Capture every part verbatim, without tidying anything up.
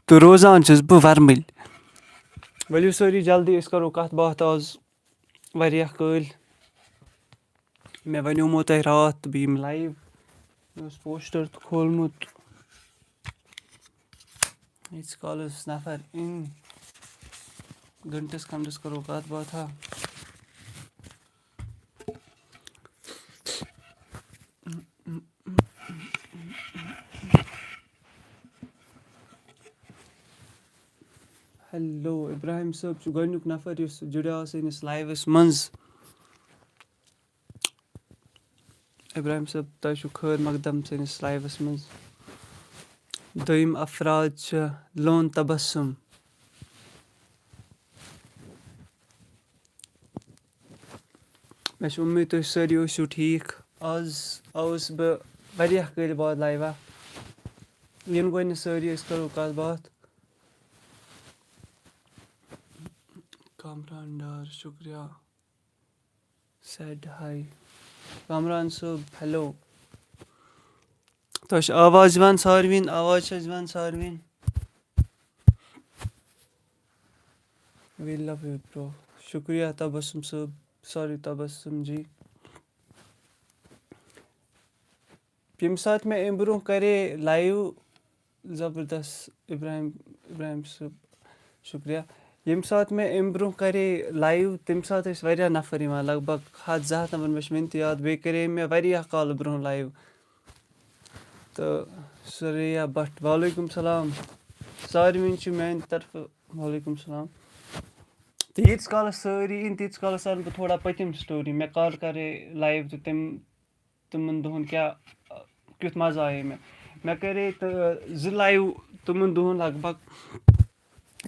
تہٕ روزان چھُس بہٕ ورمٕلۍ۔ ؤلِو سٲری جلدی، أسۍ کرو کتھ باتھ آز واریاہ کٲلۍ۔ مےٚ ونیومو تۄہہِ راتھ بہٕ یِمہٕ live، مےٚ اوس poster تہِ کھولمُت۔ ییٖتِس کالس نفر یِن، گنٹس کھنڈس کرو کتھ باتھا۔ ہیلو، ابراہیم صٲب چھُ گۄڈٕنیُک نفر یُس جُڑیو سٲنِس liveس منٛز۔ ابراہیم صٲب، تۄہہِ چھُو خٲر مقدم سٲنِس liveس منٛز۔ دوٚیِم افراد چھِ لون تبسم۔ مےٚ چھِ اُمید تُہۍ سٲری ٲسِو ٹھیٖک۔ آز آوُس بہٕ واریاہ کٲلۍ بعد liveا۔ یِنہٕ گۄڈٕنٮ۪تھ سٲری أسۍ کَرو کَتھ باتھ۔ کامران ڈار، شُکریہ۔ Said hi۔ کامران صٲب، ہیلو۔ تۄہہِ چھِ آواز یِوان ساروِیَن؟ آواز چھِ حظ یِوان ساروِیَن؟ We love you, bro۔ شُکریہ تبسم صٲب، sorry تبسم جی۔ ییٚمہِ ساتہٕ مےٚ اَمہِ برٛونٛہہ کَرے live، زبردست ابراہیم، ابراہیم صٲب، شُکریہ۔ ییٚمہِ ساتہٕ مےٚ اَمہِ برٛونٛہہ کَرے live، تَمہِ ساتہٕ ٲسۍ واریاہ نفر یِوان، لگ بگ ہَتھ زٕ ہَتھ نفر، مےٚ چھِ وٕنہِ تہِ یاد۔ بیٚیہِ کَرے مےٚ واریاہ کالہٕ برٛونٛہہ live۔ تہٕ سُریا بٹ، وعلیکم سلام۔ ساروِیَن چھُ میٛانہِ طرفہٕ وعلیکم سلام۔ تہٕ ییٖتِس کالَس سٲری یِن، تیٖتِس کالَس وَنہٕ بہٕ تھوڑا پٔتِم story۔ مےٚ کَر کَرے live تہٕ تَمہِ تِمَن دۄہَن کیٛاہ، کیُتھ مَزٕ آیے مےٚ۔ مےٚ کَرے تہٕ زٕ live تِمَن دۄہَن لگ بگ،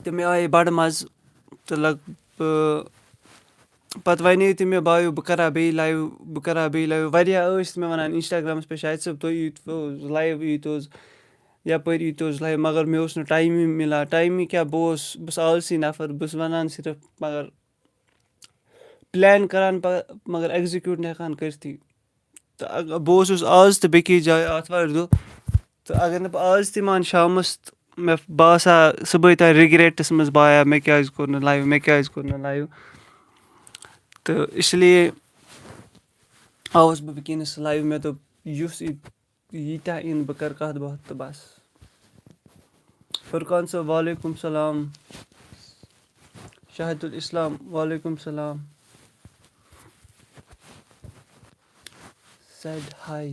تہٕ مےٚ آیے بَڑٕ مَزٕ۔ تہٕ لگ بہٕ پَتہٕ وَنے تہِ مےٚ، بایو، بہٕ کَرٕ ہا بیٚیہِ live، بہٕ کَرٕ ہا بیٚیہِ live۔ واریاہ ٲسۍ مےٚ وَنان Instagramس پٮ۪ٹھ، "شاہد صٲب، تُہۍ ییٖتو live، ییٖتو حظ یَپٲرۍ، ییٖتو حظ live"، مگر مےٚ اوس نہٕ ٹایمٕے مِلان۔ ٹایمٕے کیٛاہ، بہٕ اوس، بہٕ چھُس آلسی نفر، بہٕ چھُس وَنان صرف، مگر plan کَران پَ-، مگر execute نہٕ ہٮ۪کان کٔرتھٕے۔ تہٕ اَگ-، بہٕ اوسُس آز تہٕ بیٚکِس جایہِ آتھوارِ دۄہ۔ تہٕ اگر نہٕ بہٕ آز تہِ یِمہٕ ہن شامَس، تہٕ مےٚ باسا صُبحٲے تام regretس منٛز، بایا، مےٚ کیٛازِ کوٚر نہٕ live، مےٚ کیٛازِ کوٚر نہٕ live۔ تہٕ اس لیے آوُس بہٕ وٕنکیٚنَس live۔ مےٚ دوٚپ، یُس یہِ، ییٖتیٛاہ یِن، بہٕ کَرٕ کَتھ باتھ تہٕ بَس۔ فرقان صٲب، وعلیکم سلام۔ شاہد الاسلام، وعلیکم سلام۔ Said hi۔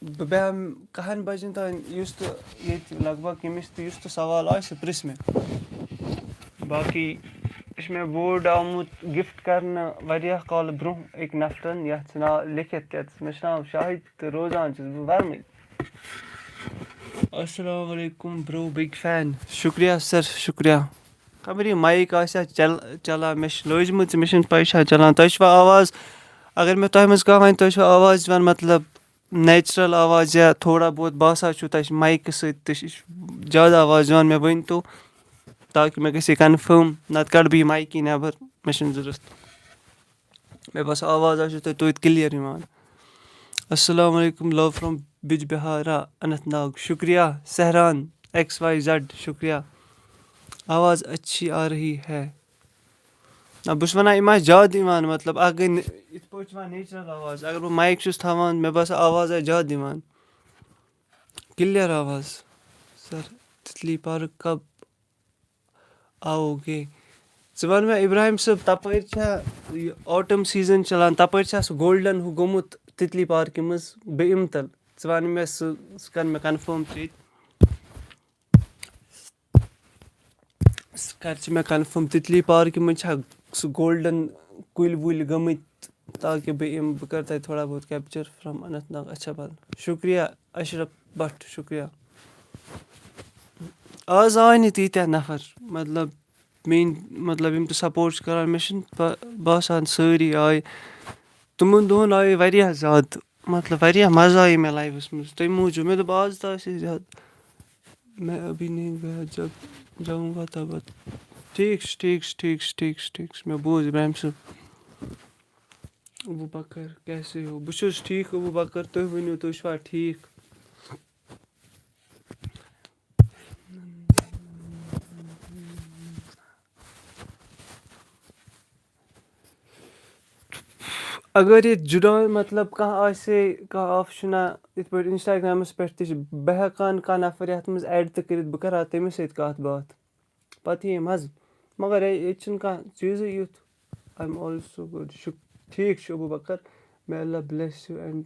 بہٕ بیٚہمہٕ کَہَن بَجَن تام، یُس تہٕ ییٚتہِ لگ بگ ییٚمِس تہِ یُس تہِ سوال آسہِ، سُہ پرٛژھِ مےٚ۔ باقٕے یہِ چھُ مےٚ board آمُت gift کرنہٕ واریاہ کالہٕ برٛونٛہہ أکۍ نفرَن، یَتھ چھُ ناو لیکھِتھ تَتٮ۪تھ، مےٚ چھُ ناو شاہد تہٕ روزان چھُس بہٕ ورمٕے۔ السلام علیکم bro، big fan۔ شُکریہ sir، شُکریہ۔ خبر یہِ mic آسیا چل-، چلان، مےٚ چھِ لٲجمٕژ، مےٚ چھَنہٕ پَے چھا چلان۔ تۄہہِ چھُوا آواز، اگر مےٚ تۄہہِ منٛز کانٛہہ وَنہِ، تۄہہِ چھُوا آواز یِوان، مطلب، natural آواز یا تھوڑا بہت باسان چھُو تۄہہِ مایکہِ سۭتۍ تہِ چھِ زیادٕ آواز یِوان، مےٚ ؤنۍ تو، تاکہِ مےٚ گژھِ یہِ confirm، نَتہٕ کَڑٕ بہٕ یہِ مایکٕے نٮ۪بر، مےٚ چھِنہٕ ضوٚرَتھ۔ مےٚ باسان آواز آسیو تۄہہِ توتہِ clear یِوان۔ السلام علیکم، love from بِجبِہارا، اننت ناگ۔ شُکریہ سہران، X Y Z، شُکریہ۔ آواز اچھی آ رہی ہے۔ نہ، بہٕ چھُس وَنان، یِم آسہِ زیادٕ یِوان، مطلب، اَکھ گٔے نہ-، یِتھ پٲٹھۍ چھِ یِوان natural آواز۔ اگر بہٕ mic چھُس تھاوان، مےٚ باسان، آواز آسہِ زیادٕ یِوان۔ Clear آواز۔ Sir، تِتلی پارک کب آوو گے؟ ژٕ وَن مےٚ، ابراہیم صٲب، تَپٲرۍ چھا یہِ autumn season چَلان؟ تَپٲرۍ چھا سُہ golden ہُہ گوٚمُت تِتلی پارکہِ منٛز؟ بہٕ یِمہٕ تَل۔ ژٕ وَن مےٚ سُہ، سُہ کَر مےٚ confirm ژٕ ییٚتہِ۔ سُہ کَر چھِ مےٚ confirm، تِتلی پارکہِ منٛز چھا سُہ golden کُلۍ وُلۍ گٔمٕتۍ، تاکہِ بہٕ یِمہٕ، بہٕ کَرٕ تَتہِ تھوڑا بہت capture from اننت ناگ۔ اچھا، بَل، شُکریہ اشرف بٹ، شُکریہ۔ آز آے نہٕ تیٖتیٛاہ نفر، مطلب، میٛٲنۍ، مطلب، یِم تہِ support چھِ کَران، مےٚ چھِنہٕ با-، باسان سٲری آے۔ تِمَن دۄہَن آے واریاہ زیادٕ، مطلب، واریاہ مَزٕ آیہِ مےٚ liveس منٛز۔ تَمہِ موٗجوٗب مےٚ دوٚپ، آز تہِ آسہِ زیادٕ۔ میں ابھی نہیں گیا جب جاؤں گا تب۔ ٹھیٖک چھُ، ٹھیٖک چھُ، ٹھیٖک چھُ، ٹھیٖک چھُ، ٹھیٖک چھُ۔ مےٚ بوٗز ابراہیم صٲب۔ ابو بکر، کیسے ہو؟ بہٕ چھُس ٹھیٖک، ابو بکر، تُہۍ ؤنِو، تُہۍ چھِوا ٹھیٖک؟ اگر ییٚتہِ جُڑان، مطلب، کانٛہہ آسہِ ہے، کانٛہہ آپشنہ، یِتھ پٲٹھۍ Instagram-س پٮ۪ٹھ تہِ چھِ، بہٕ ہٮ۪کہٕ ہن کانٛہہ نفر یَتھ منٛز add تہِ کٔرِتھ، بہٕ کَرٕ ہا تٔمِس سۭتۍ کَتھ باتھ، پَتہٕ یی مَزٕ۔ مگر ہے، ییٚتہِ چھُنہٕ کانٛہہ چیٖزٕے یُتھ۔ I'm also good. شُک-، ٹھیٖک چھُ، ابو بکر۔ May Allah bless you and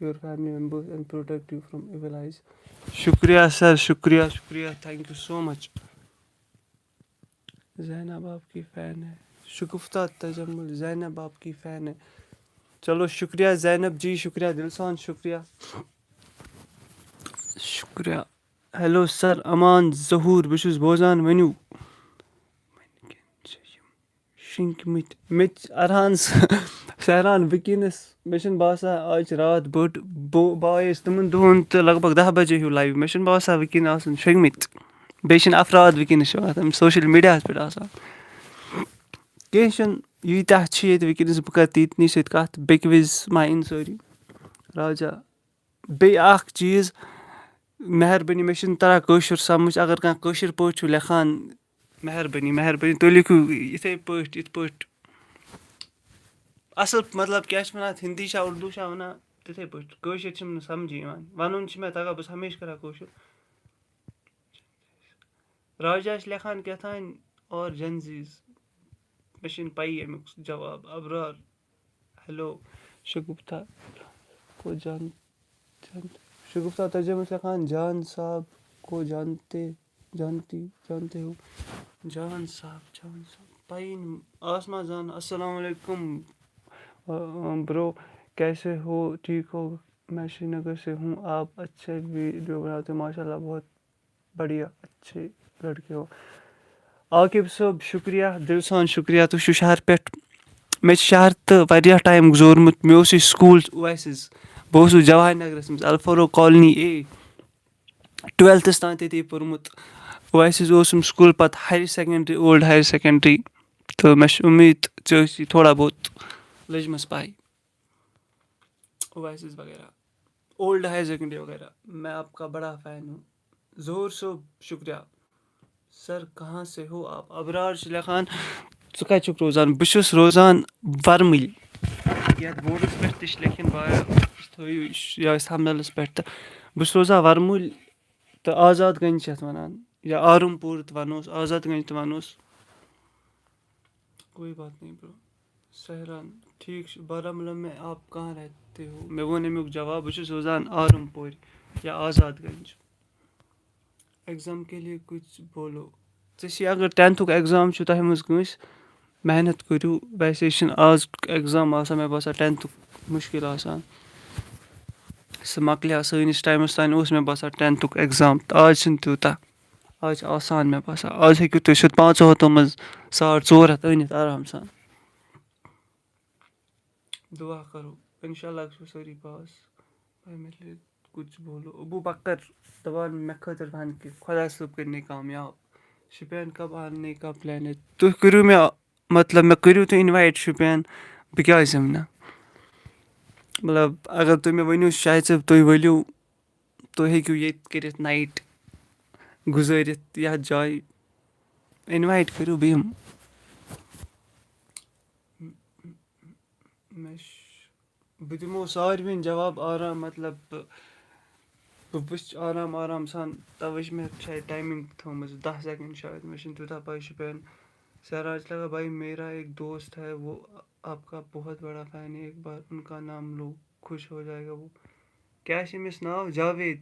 your family members and protect you from evil eyes. شُکریہ سر، شُکریہ، شُکریہ، thank you so much. زینب آپ کی فین ہے۔ شگفتہ تجمل، زینب آپ کی فین ہے۔ چلو، شُکریہ زینب جی، شُکریہ دِل سان، شُکریہ۔ شُکریہ۔ ہیلو سر امان ظہوٗر، بہٕ چھُس بوزان، ؤنِو۔ شِنٛگمٕتۍ۔ مےٚ چھِ ارہان س-، سہران وٕنکیٚنَس، مےٚ چھُنہٕ باسان آز چھِ راتھ بٔڑ۔ بہٕ، بہٕ آیس تِمَن دۄہَن تہٕ لگ بگ دَہ بجے ہیوٗ live۔ مےٚ چھُنہٕ باسان وٕنکیٚن آسَن شۄنٛگمٕتۍ۔ بیٚیہِ چھِنہٕ افراد وٕنکیٚنَس شۄنٛگان، تِم social media-ہَس پٮ۪ٹھ آسان۔ کینٛہہ چھُنہٕ، ییٖتیٛاہ چھِ ییٚتہِ وٕنکیٚنَس، بہٕ کَرٕ تیٖتنٕے سۭتۍ کَتھ، بیٚکہِ وِزِ ما یِن سٲری۔ راجا، بیٚیہِ اَکھ چیٖز، مہربٲنی، مےٚ چھُنہٕ تَران کٲشُر سَمٕجھ، اگر کانٛہہ کٲشِر پٲٹھۍ چھُ لیکھان، مہربٲنی، مہربٲنی، تُہۍ لیکھِو یِتھَے پٲٹھۍ، یِتھ پٲٹھۍ۔ اَصٕل، مطلب، کیٛاہ چھِ وَنان اَتھ، ہِندی چھا، اُردو چھا وَنان، تِتھَے پٲٹھۍ۔ کٲشِر چھِنہٕ مےٚ سَمجھی یِوان۔ وَنُن چھِ مےٚ تَگان، بہٕ چھُس ہمیشہِ کَران کٲشُر۔ راجا چھِ لیکھان کیٛاہ تام، اور جنزیٖز۔ مےٚ چھِنہٕ پَیی اَمیُک جواب۔ ابرار، ہیلو۔ شگفتہ کو جان، جان، شگفتہ تجمل چھِ لیکھان، جان صاحب کو جانتے، جانتی، جانتے ہو؟ جان صاحب، جان صاحب، پَیی نہٕ۔ آسما زان، السلام علیکم۔ آ، آ، برو، کیسے ہو؟ ٹھیک ہو؟ میں شری نگر سے ہوں۔ آپ اچھے ویڈیو بناتے ہو، ماشاءاللہ، بہت بڑھیا، اچھے لڑکے ہو۔ عاقب صٲب، شُکریہ، دِل سان شُکریہ۔ تُہۍ چھِو شہر پٮ۪ٹھ۔ مےٚ چھِ شہر تہٕ واریاہ ٹایم گُزورمُت۔ مےٚ اوس یہِ سکوٗل اویسِز۔ بہٕ اوسُس جواہر نگرَس منٛز، الفاروق کالنی اے۔ ٹُوٮ۪لتھَس تام تٔتی پوٚرمُت۔ اویسِز اوسُم سکوٗل، پَتہٕ higher secondary، old higher secondary۔ تہٕ مےٚ چھِ اُمید ژےٚ ٲسی تھوڑا بہت لٔجمٕژ پَے۔ اویسِز وغیرہ، اولڈ ہائر سیکنڈری وغیرہ، میں آپ کا بڑا فین ہوں۔ ظہور صٲب، شُکریہ۔ سر، کہاں سے ہو آپ؟ ابرار چھُ لیکھان، ژٕ کَتہِ چھُکھ روزان؟ بہٕ چھُس روزان ورمُلۍ۔ یَتھ بورڈَس پٮ۪ٹھ تہِ چھِ لیکھِتھ، بہٕ تھٲیِو یہِ thumbnail-َس پٮ۪ٹھ تہٕ۔ بہٕ چھُس روزان ورمُلۍ تہٕ آزاد گنج چھِ یَتھ وَنان، یا آرم پوٗر تہِ وَنوس، آزاد گنج تہِ وَنوس۔ کوئی بات نہیں برو۔ سہران، ٹھیک چھُ۔ بارہمولہ میں آپ کہاں رہتے ہو؟ مےٚ ووٚن اَمیُک جواب، بہٕ چھُس روزان آرم پورِ یا آزاد گنج۔ ایگزام کے لیے کچھ بولو۔ ژےٚ چھِ، اگر ٹینتھُک ایگزام چھُ تۄہہِ منٛز کٲنٛسہِ، محنت کٔرِو۔ ویسے چھِنہٕ آز ایگزام آسان، مےٚ باسان، ٹینتھُک مُشکِل آسان۔ سُہ مۄکلیو، سٲنِس ٹایمَس تام اوس، مےٚ باسان، ٹینتھُک ایگزام۔ تہٕ آز چھِنہٕ تیوٗتاہ۔ آز چھِ آسان، مےٚ باسان، آز ہیٚکِو تُہۍ سیوٚد پانٛژو ہَتو منٛز ساڑ ژور ہَتھ أنِتھ آرام سان۔ دُعا کَرو، اِنشاءاللہ گژھو سٲری پاس۔ بھائی مےٚ لیے کچھ بولو۔ ابو بکر دَپان، مےٚ خٲطرٕ وَن کہِ خۄدا صٲب کٔرِنَے کامیاب۔ شُپین کب آنے کا پلان ہے؟ تُہۍ کٔرِو مےٚ، مطلب، مےٚ کٔرِو تُہۍ اِنوایِٹ شُپین، بہٕ کیٛازِ یِمہٕ نہٕ؟ مطلب، اگر تُہۍ مےٚ ؤنِو، شاید صٲب، تُہۍ ؤلِو، تُہۍ ہیٚکِو ییٚتہِ کٔرِتھ نایٹ گُزٲرِتھ یَتھ جایہِ، اِنوایِٹ کٔرِو، بہٕ یِمہٕ۔ مےٚ چھُ، بہٕ دِمو ساروِیَن جواب آرام، مطلب، بہٕ، بہٕ وٕچھِ آرام آرام سان، تَوَے چھِ مےٚ شاید ٹایمِنٛگ تھٲومٕژ دَہ سیکنڈ شاید، مےٚ چھِنہٕ تیوٗتاہ پَے شُپین۔ سہران چھِ لگان، بھائی میرا ایک دوست ہے، وہ آپ کا بہت بڑا فین ہے، ایک بار ان کا نام لو، خوش ہو جائے گا وہ۔ کیٛاہ چھِ أمِس ناو؟ جاوید۔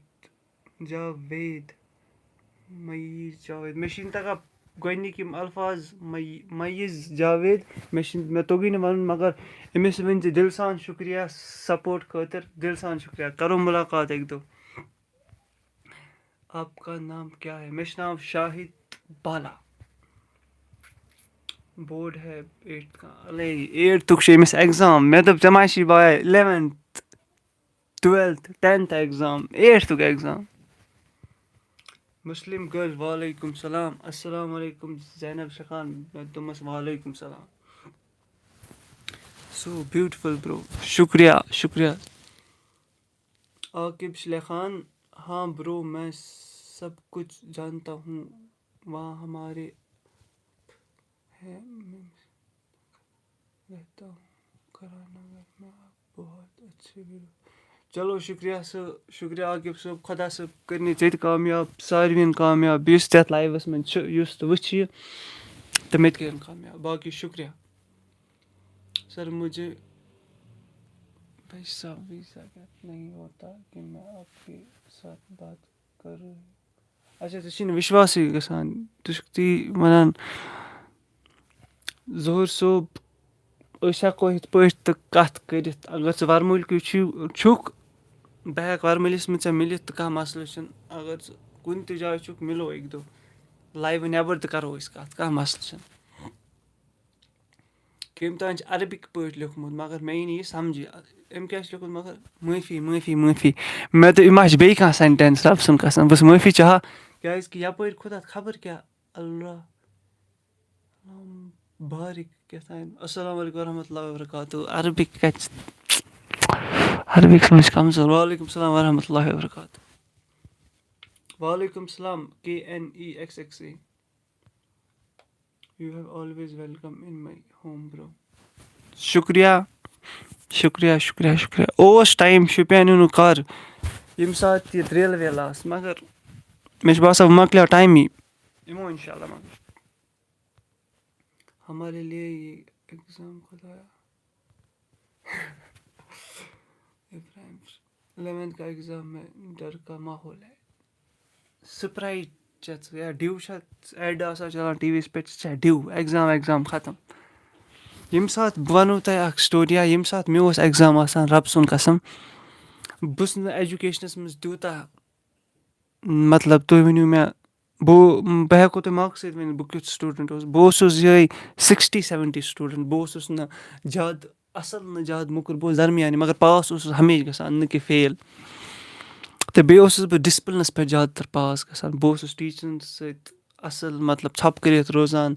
جاوید۔ مَییٖز جاوید۔ مےٚ چھِنہٕ تَگان گۄڈٕنِکۍ یِم الفاظ، مَیی-، مَییٖز جاوید۔ مےٚ چھِنہٕ، مےٚ توٚگُے نہٕ وَنُن، مگر أمِس ؤنۍ زِ دِل سان شُکریہ سپورٹ خٲطرٕ، دِل سان شُکریہ۔ کَرو مُلاقات اَکہِ دۄہ۔ آپ کا نام کیا ہے؟ مےٚ چھُ ناو شاہد بالا۔ بورڈ ہے ایٹتھ کا۔ اَلے، ایٹتھُک چھُ أمِس ایگزام۔ مےٚ دوٚپ، ژےٚ ما چھِی بایا اِلیونتھ؟ ٹُوٮ۪لتھ، ٹٮ۪نتھ ایگزام، ایٹتھُک ایگزام۔ مسلم گرل، وعلیکم سلام۔ السلام علیکم زینب شخان۔ مےٚ دوٚپمَس، وعلیکم سلام۔ So beautiful, bro. شُکریہ، شُکریہ۔ عاقب چھُ لیکھان، ہاں برو، میں سب کچھ جانتا ہوں، وہاں ہمارے ہے، میں رہتا ہوں کرانگر میں، آپ بہت اچھے ویڈیو۔ چلو، شُکریہ سر، شُکریہ عاقب صٲب، خۄدا صٲب کٔرِنۍ ژےٚ تہِ کامیاب، ساروِیَن کامیاب، یُس تہِ یَتھ لایوَس منٛز چھُ، یُس تہِ وٕچھِ یہِ، تہٕ مےٚ تہِ کٔرِنۍ کامیاب۔ باقٕے شُکریہ۔ سر، مجھے پیسہ ویسہ کیا نہیں ہوتا کہ میں آپ کے ساتھ بات کروں؟ اچھا، ژےٚ چھُے نہٕ وِشواسٕے گژھان، ژٕ چھُکھ تی وَنان، ظہوٗر صٲب، أسۍ ہٮ۪کو یِتھ پٲٹھۍ تہٕ کَتھ کٔرِتھ۔ اگر ژٕ وَرمُلکِس چھُ-، چھُکھ، بہٕ ہٮ۪کہٕ وَرمُلِس منٛز ژےٚ مِلِتھ تہٕ کانٛہہ مسلہٕ چھُنہٕ۔ اگر ژٕ کُنہِ تہِ جایہِ چھُکھ، مِلو اَکہِ دۄہ، لایِوٕ نٮ۪بر تہِ کَرو أسۍ کَتھ، کانٛہہ مسلہٕ چھُنہٕ۔ کٔمۍ تام چھِ عربِک پٲٹھۍ لیوٚکھمُت، مگر مےٚ یی نہٕ یہِ سَمجھی۔ أمۍ کیٛاہ چھِ لیوٚکھمُت، مگر معٲفی، معٲفی، معٲفی۔ مےٚ دوٚپ، یہِ ما چھِ بیٚیہِ کانٛہہ sentence، رب سُنٛد قسم، بہٕ چھُس معٲفی چاہان، کیٛازِکہِ یَپٲرۍ کھوٚت اَتھ خبر کیٛاہ، اللہ، اللہ بارِک کیٛاہ تام۔ السلام علیکم ورحمۃ اللہ وبرکاتہ۔ عربِک کَتہِ چھِ؟ عربِک سَمجھ کَمزور۔ وعلیکم السلام ورحمۃ اللہ وبرکاتہ۔ وعلیکم السلام، K N E X X A۔ You have always welcome in my home, bro. شُکریہ، شُکریہ، شُکریہ، شُکریہ۔ اوس ٹایم شُپین یُنُک کر، ییٚمہِ ساتہٕ یہِ ترٛیلہٕ ویلہٕ آسہٕ، مگر مےٚ چھُ باسان، وۄنۍ مۄکلیو ٹایمٕے۔ یِمو اِنشاء اللہ، مگر ہمارے لیے یہ ایگزام خدایا۔ ابراہیم، الیونتھ کا ایگزام میں ڈر کا ماحول ہے۔ سپرائٹ چھا ژٕ یا ڈیو چھا ژٕ ایڈ آسان چلان ٹی وی یَس پٮ۪ٹھ، ژٕ چھا ڈیو، ایگزام، ایگزام ختم۔ ییٚمہِ ساتہٕ بہٕ وَنو تۄہہِ اَکھ سٹوری، یا ییٚمہِ ساتہٕ مےٚ اوس ایگزام آسان، رب سُنٛد قسم، بہٕ چھُس نہٕ ایجوکیشنَس منٛز تیوٗتاہ، مطلب، تُہۍ ؤنِو مےٚ، بہٕ، بہٕ ہٮ۪کو تۄہہِ موقعہٕ سۭتۍ ؤنِتھ، بہٕ کیُتھ سٹوٗڈنٛٹ اوسُس۔ بہٕ اوسُس یِہوٚے sixty seventy سٹوٗڈنٛٹ، بہٕ اوسُس نہٕ زیادٕ اَصٕل نہٕ زیادٕ موٚکُر، بہٕ اوسُس درمیانی، مگر پاس اوسُس ہمیشہِ گژھان، نہٕ کہِ فیل۔ تہٕ بیٚیہِ اوسُس بہٕ ڈِسپلنَس پٮ۪ٹھ زیادٕ تر پاس گژھان۔ بہٕ اوسُس ٹیٖچرَن سۭتۍ اَصٕل، مطلب، ژھۄپہٕ کٔرِتھ روزان،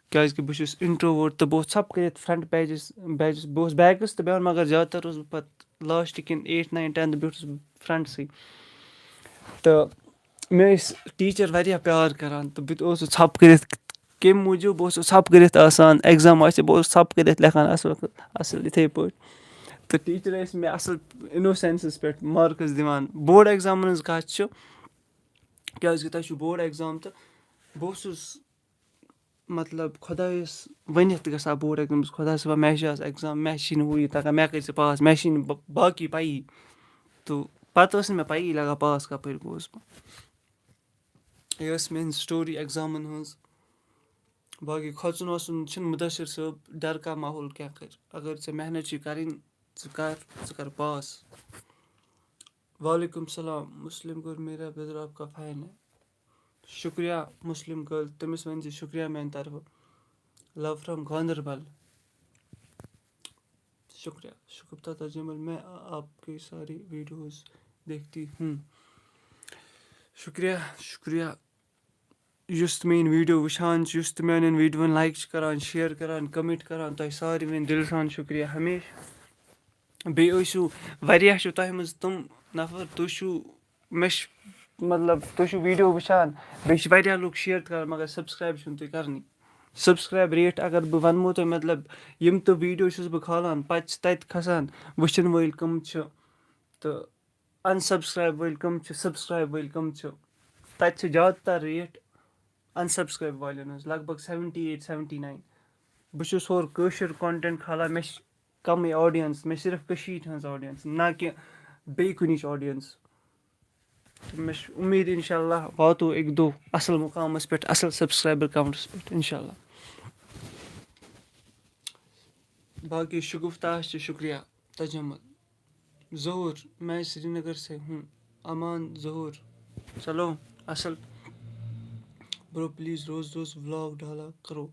کیٛازِکہِ بہٕ چھُس introvert تہٕ بہٕ اوسُس ژھۄپہٕ کٔرِتھ فرنٹ بیچَس، بیچَس، بہٕ اوسُس بیکَس تہٕ بیٚہوان، مگر زیادٕ تر اوسُس بہٕ پَتہٕ لاسٹ کِنۍ eighth، ninth، tenth بیوٗٹھُس بہٕ فرنٹسٕے۔ تہٕ مےٚ ٲسۍ ٹیٖچَر واریاہ پیار کَران تہٕ بہٕ تہِ اوسُس ژھۄپہٕ کٔرِتھ۔ کَمہِ موٗجوٗب؟ بہٕ اوسُس ژھۄپہٕ کٔرِتھ آسان، ایگزام آسہِ، بہٕ اوسُس ژھۄپہٕ کٔرِتھ لیکھان اَصٕل، اَصٕل یِتھَے پٲٹھۍ۔ تہٕ ٹیٖچَر ٲسۍ مےٚ اَصٕل اِنوسٮ۪نسَس پٮ۪ٹھ مارکٕس دِوان۔ بورڈ ایگزامَن ہٕنٛز کَتھ چھِ، کیٛازِکہِ تۄہہِ چھُو بورڈ ایگزام، تہٕ بہٕ اوسُس، مطلب، خۄدایَس ؤنِتھ گژھان بورڈ ایگزامَس، خۄدا صٲبا، مےٚ چھِ آز ایگزام، مےٚ چھِنہٕ ہُہ یہِ تَگان، مےٚ کٔرۍ زِ پاس، مےٚ چھِنہٕ ب-، باقٕے پَیی۔ تہٕ پَتہٕ ٲس نہٕ مےٚ پَیی لَگان پاس کَپٲرۍ گوس بہٕ۔ یہِ ٲس میٛٲنۍ سٹوری ایگزامَن ہٕنٛز۔ باقٕے کھۄژُن وۄژُن چھُنہٕ، مُدثر صٲب، ڈر کا ماحول کیا کر، اگر ژےٚ محنت چھِ کَرٕنۍ، ژٕ کَر، ژٕ کَر پاس۔ وعلیکم السلام، مسلم گل میرا بردر آپ کا فین ہے۔ شُکریہ مسلم گل، تٔمِس ؤنۍ زِ شُکریہ میٛانہِ طرفہٕ۔ Love from Ganderbal. شُکریہ، شُکُر تاتا جمل، میں آپ کے ساری ویڈیوز دیکھتی ہوں۔ شُکریہ، شُکریہ۔ یُس تہِ میٛٲنۍ ویٖڈیو وٕچھان چھُ، یُس تہِ میٛانٮ۪ن ویٖڈیوَن لایِک چھُ کَران، شِیَر کَران، کَمٮ۪نٛٹ کَران، تۄہہِ ساروِیَن دِلہٕ سان شُکریہ ہمیشہِ۔ بیٚیہِ ٲسِو، واریاہ چھُو تۄہہِ منٛز تِم نفر، تُہۍ چھُو، مےٚ چھِ، مطلب، تُہۍ چھِو ویٖڈیو وٕچھان، بیٚیہِ چھِ واریاہ لُکھ شِیَر تہِ کَران، مگر سبسکرایب چھِو نہٕ تُہۍ کَرنٕے۔ سبسکرایب ریٹ اگر بہٕ وَنمو تۄہہِ، مطلب، یِم تہِ ویٖڈیو چھُس بہٕ کھالان، پَتہٕ چھِ تَتہِ کھَسان وٕچھَن وٲلۍ کَم چھِ تہٕ unsubscribe وٲلۍ کَم چھِ، سبسکرایب وٲلۍ کَم چھِ۔ تَتہِ چھِ زیادٕ تر ریٹ unsubscribe والٮ۪ن ہٕنٛز، لگ بگ seventy eight، seventy nine۔ بہٕ چھُس ہورٕ کٲشُر content کھالان، مےٚ چھِ کَمٕے audience، مےٚ چھِ صرف کٔشیٖرِ ہٕنٛز audience، نہ کہِ بیٚیہِ کُنِچ audience۔ تہٕ مےٚ چھِ اُمید، اِنشاء اللہ، واتو اَکہِ دۄہ اَصٕل مُقامَس پٮ۪ٹھ، اَصٕل subscriber countَس پٮ۪ٹھ، اِنشاء اللہ۔ باقٕے شُگُفتاہَس چھِ شُکریہ، تجمل۔ ظہوٗر، میں سرینگر سے ہوں۔ امان ظہوٗر۔ چلو، اَصٕل۔ برو، پلیز روز روز vlog ڈالا کرو۔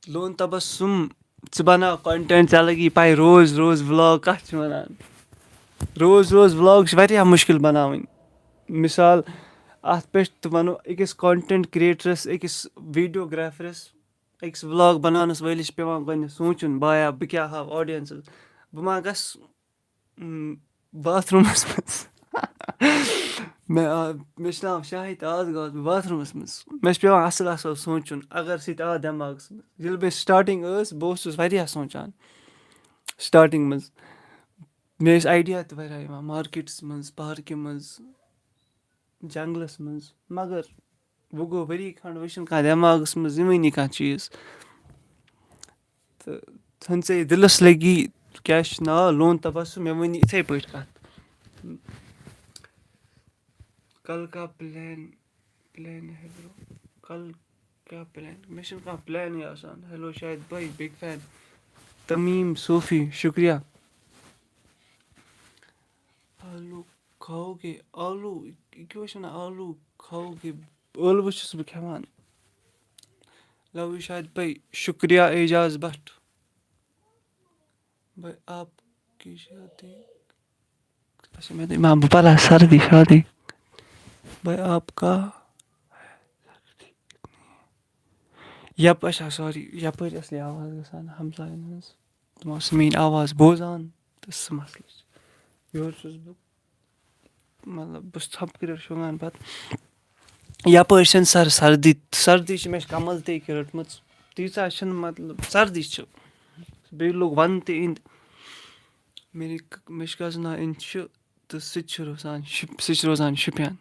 لون تبسم، ژٕ بناو content، ژےٚ لگی پَے روز روز vlog کَتھ چھِ وَنان۔ روز روز vlog چھِ واریاہ مُشکِل بناوٕنۍ۔ مِثال، اَتھ پٮ۪ٹھ تہِ وَنو أکِس content creatorَس، أکِس videographerَس، أکِس ولاگ بَناونَس وٲلِس چھِ پٮ۪وان گۄڈٕنٮ۪تھ سونٛچُن، بایا، بہٕ کیٛاہ ہاوٕ آڈینسَس؟ بہٕ ما گژھٕ باتھ روٗمَس منٛز؟ مےٚ آو، مےٚ چھُ ناو شاہِد، آز گوس بہٕ باتھ روٗمَس منٛز۔ مےٚ چھُ پٮ۪وان اَصٕل اَصٕل سونٛچُن۔ اگر سُہ تہِ آو دٮ۪ماغَس منٛز، ییٚلہِ مےٚ سٹاٹِنٛگ ٲس، بہٕ اوسُس واریاہ سونٛچان سٹاٹِنٛگ منٛز۔ مےٚ ٲسۍ آیڈیا تہِ واریاہ یِوان مارکیٹَس منٛز، پارکہِ منٛز، جنٛگلَس منٛز، مگر وۄنۍ گوٚو ؤری کھنٛڈ، وۄنۍ چھُنہٕ کانٛہہ دٮ۪ماغَس منٛز یِوٲنی کانٛہہ چیٖز۔ تہٕ ژھٕن ژے دِلَس لٔگی، کیٛاہ چھُ ناو، لون تبسم، مےٚ ؤنی یِتھَے پٲٹھۍ کَتھ۔ کل کا پلین، پلین ہے برو، کل کیا پلین؟ مےٚ چھُنہٕ کانٛہہ پلینٕے آسان۔ ہیلو شاہد بھائی، بِگ فین۔ تمیٖم صوفی، شُکریہ۔ آلو کھاو گے، آلو، یہِ کیٛاہ اوس وَنان؟ آلو کھاو گے، ٲلوٕ چھُس بہٕ کھٮ۪وان۔ لو یوٗ شاہد بھائی، شُکریہ اعجاز بٹ۔ بھائی آپ کی شادی، اچھا، مےٚ دوٚپ، اِمام، بہٕ پَرٕ ہا سردی شادی۔ بھائی آپ کا یَپٲرۍ، اچھا، سوری، یَپٲرۍ ٲس یہِ آواز گژھان ہمساین ہٕنٛز۔ تِم ٲسۍ میٛٲنۍ آواز بوزان تہٕ سُہ مسلہٕ چھُ۔ یورٕ چھُس بہٕ، مطلب، بہٕ چھُس ژھۄپہٕ کٔرِتھ شۄنٛگان پَتہٕ۔ یَپٲرۍ چھَنہٕ سر-، سردی، سردی چھِ مےٚ چھِ کَمَل تہِ أکیٛاہ رٔٹمٕژ۔ تیٖژاہ چھِنہٕ، مطلب، سردی چھِ۔ بیٚیہِ لوٚگ وَنٛدٕ تہِ أنٛدۍ۔ میٛٲنۍ ک-، مےٚ چھِ کَزٕنا أنٛدۍ چھِ، تہٕ سُہ تہِ چھُ روزان شُپ-، سُہ چھُ روزان شُپین۔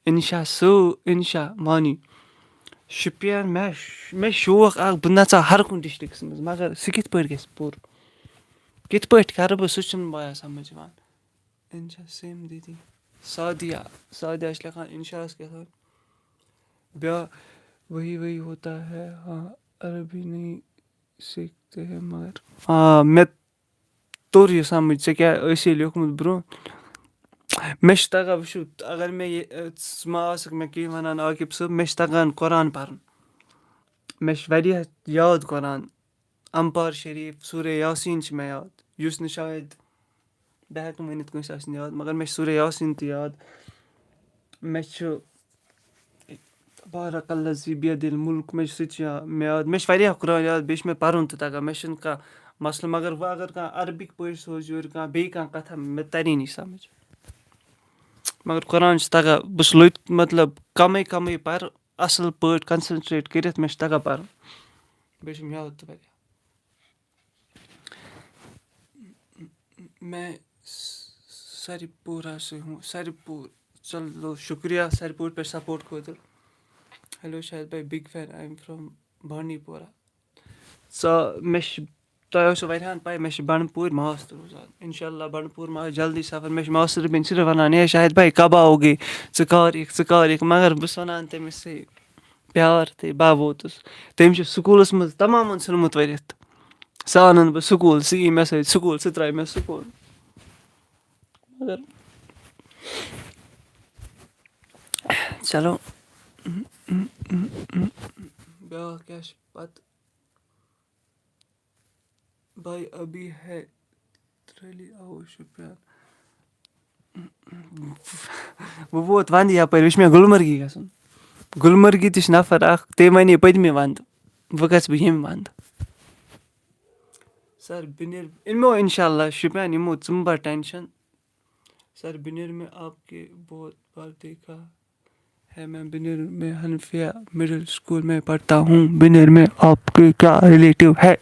اِنشا سُہ، اِنشا وانی۔ شُپین، مےٚ، مےٚ شوق اکھ، بہٕ نژٕ ہا ہر کُنہِ ڈسٹرکٹس منٛز، مگر سُہ کِتھ پٲٹھۍ گژھِ پوٗرٕ؟ کِتھ پٲٹھۍ کرٕ بہٕ؟ سُہ چھُنہٕ بایا سمجھ یِوان۔ اِنشا سیم دیدی۔ سعدیہ، سعدیہ چھِ لیکھان اِنشاہس کیٛاہ تام۔ بیٛاکھ، وہی وہی ہوتا ہے، ہاں، عربی نہیں سیکھتے ہیں مگر۔ آ، مےٚ توٚر یہِ سمجھ، ژےٚ کیٛاہ ٲسی لیوٗکھمُت برٛونٛہہ۔ مےٚ چھُ تَگان، وٕچھِو، اگر مےٚ یہِ، ژٕ ما آسَکھ مےٚ کینٛہہ وَنان، عاقب صٲب، مےٚ چھُ تَگان قرآن پَرُن۔ مےٚ چھُ واریاہ یاد قرآن، اَمپار شریٖف، سورہ یاسیٖن چھِ مےٚ یاد، یُس نہٕ شاید بہٕ ہٮ۪کہٕ نہٕ ؤنِتھ کٲنٛسہِ آسہِ نہٕ یاد، مگر مےٚ چھُ سورہ یاسیٖن تہِ یاد۔ مےٚ چھُ تبارک الذی بیدِ الملک، مےٚ چھُ سُہ تہِ یا-، مےٚ یاد۔ مےٚ چھُ واریاہ قرآن یاد، بیٚیہِ چھُ مےٚ پَرُن تہِ تَگان، مےٚ چھُنہٕ کانٛہہ مسلہٕ۔ مگر وۄنۍ اگر کانٛہہ عربِک پٲٹھۍ سوزِ یورٕ کانٛہہ بیٚیہِ کانٛہہ کَتھا، مےٚ تَری نہٕ یہِ سَمٕجھ۔ مگر قرآن چھُ تَگان، بہٕ چھُس لٔتۍ، مطلب، کَمٕے کَمٕے پَرٕ، اَصٕل پٲٹھۍ concentrate کٔرِتھ، مےٚ چھُ تَگان پَرُن۔ بیٚیہِ چھُم یاد تہِ واریاہ۔ میں سری پورہ سے ہوں۔ سری پور، چلو شُکریہ سری پور پٮ۪ٹھ support خٲطرٕ۔ ہیلو شاہد بھائی، big fan، I am from بانڈی پورہ۔ سۄ، مےٚ چھِ، تۄہہِ آسیو واریاہَن پَے، مےٚ چھِ بَنٛڈپوٗرۍ ماستٕر روزان۔ اِنشاء اللہ بَنٛڈپوٗر ما آسہِ جلدی سفر۔ مےٚ چھِ ماستٕر بیٚنہِ صرف وَنان، "ہے شاہد بھائی، کب آؤگے؟ ژٕ کر یِکھ، ژٕ کر یِکھ؟" مگر بہٕ چھُس وَنان تٔمِس، "ہے، پیار تہٕ بہٕ ووتُس۔" تٔمۍ چھُ سکوٗلَس منٛز تَمامَن ژھُنمُت ؤرِتھ۔ سُہ اَنَن بہٕ سکوٗل، سُہ یی مےٚ سۭتۍ سکوٗل، سُہ ترٛایہِ مےٚ سکوٗل۔ مگر چلو، بیٛاکھ کیٛاہ چھِ پَتہٕ؟ بھائی ابھی ہے ترٛلی آوُس شُپین۔ بہٕ ووت وَندٕ یَپٲرۍ، وۄنۍ چھُ مےٚ گُلمرگی گژھُن۔ گُلمرگی تہِ چھُ نفر اَکھ، تٔمۍ وَنے پٔتمہِ وَندٕ، وۄنۍ گژھٕ بہٕ ییٚمہِ وَندٕ۔ سر، بِنِر، یِمو اِنشاء اللہ شُپین، یِمو ژٕ مہٕ بَر ٹٮ۪نشَن۔ سر، بِنِر میں آپ کے بہت بار دیکھا ہے، میں بِنِر میں حنفیہ مڈل اسکول میں پڑھتا ہوں۔ بِنِر میں آپ کے کیا ریلیٹو ہے؟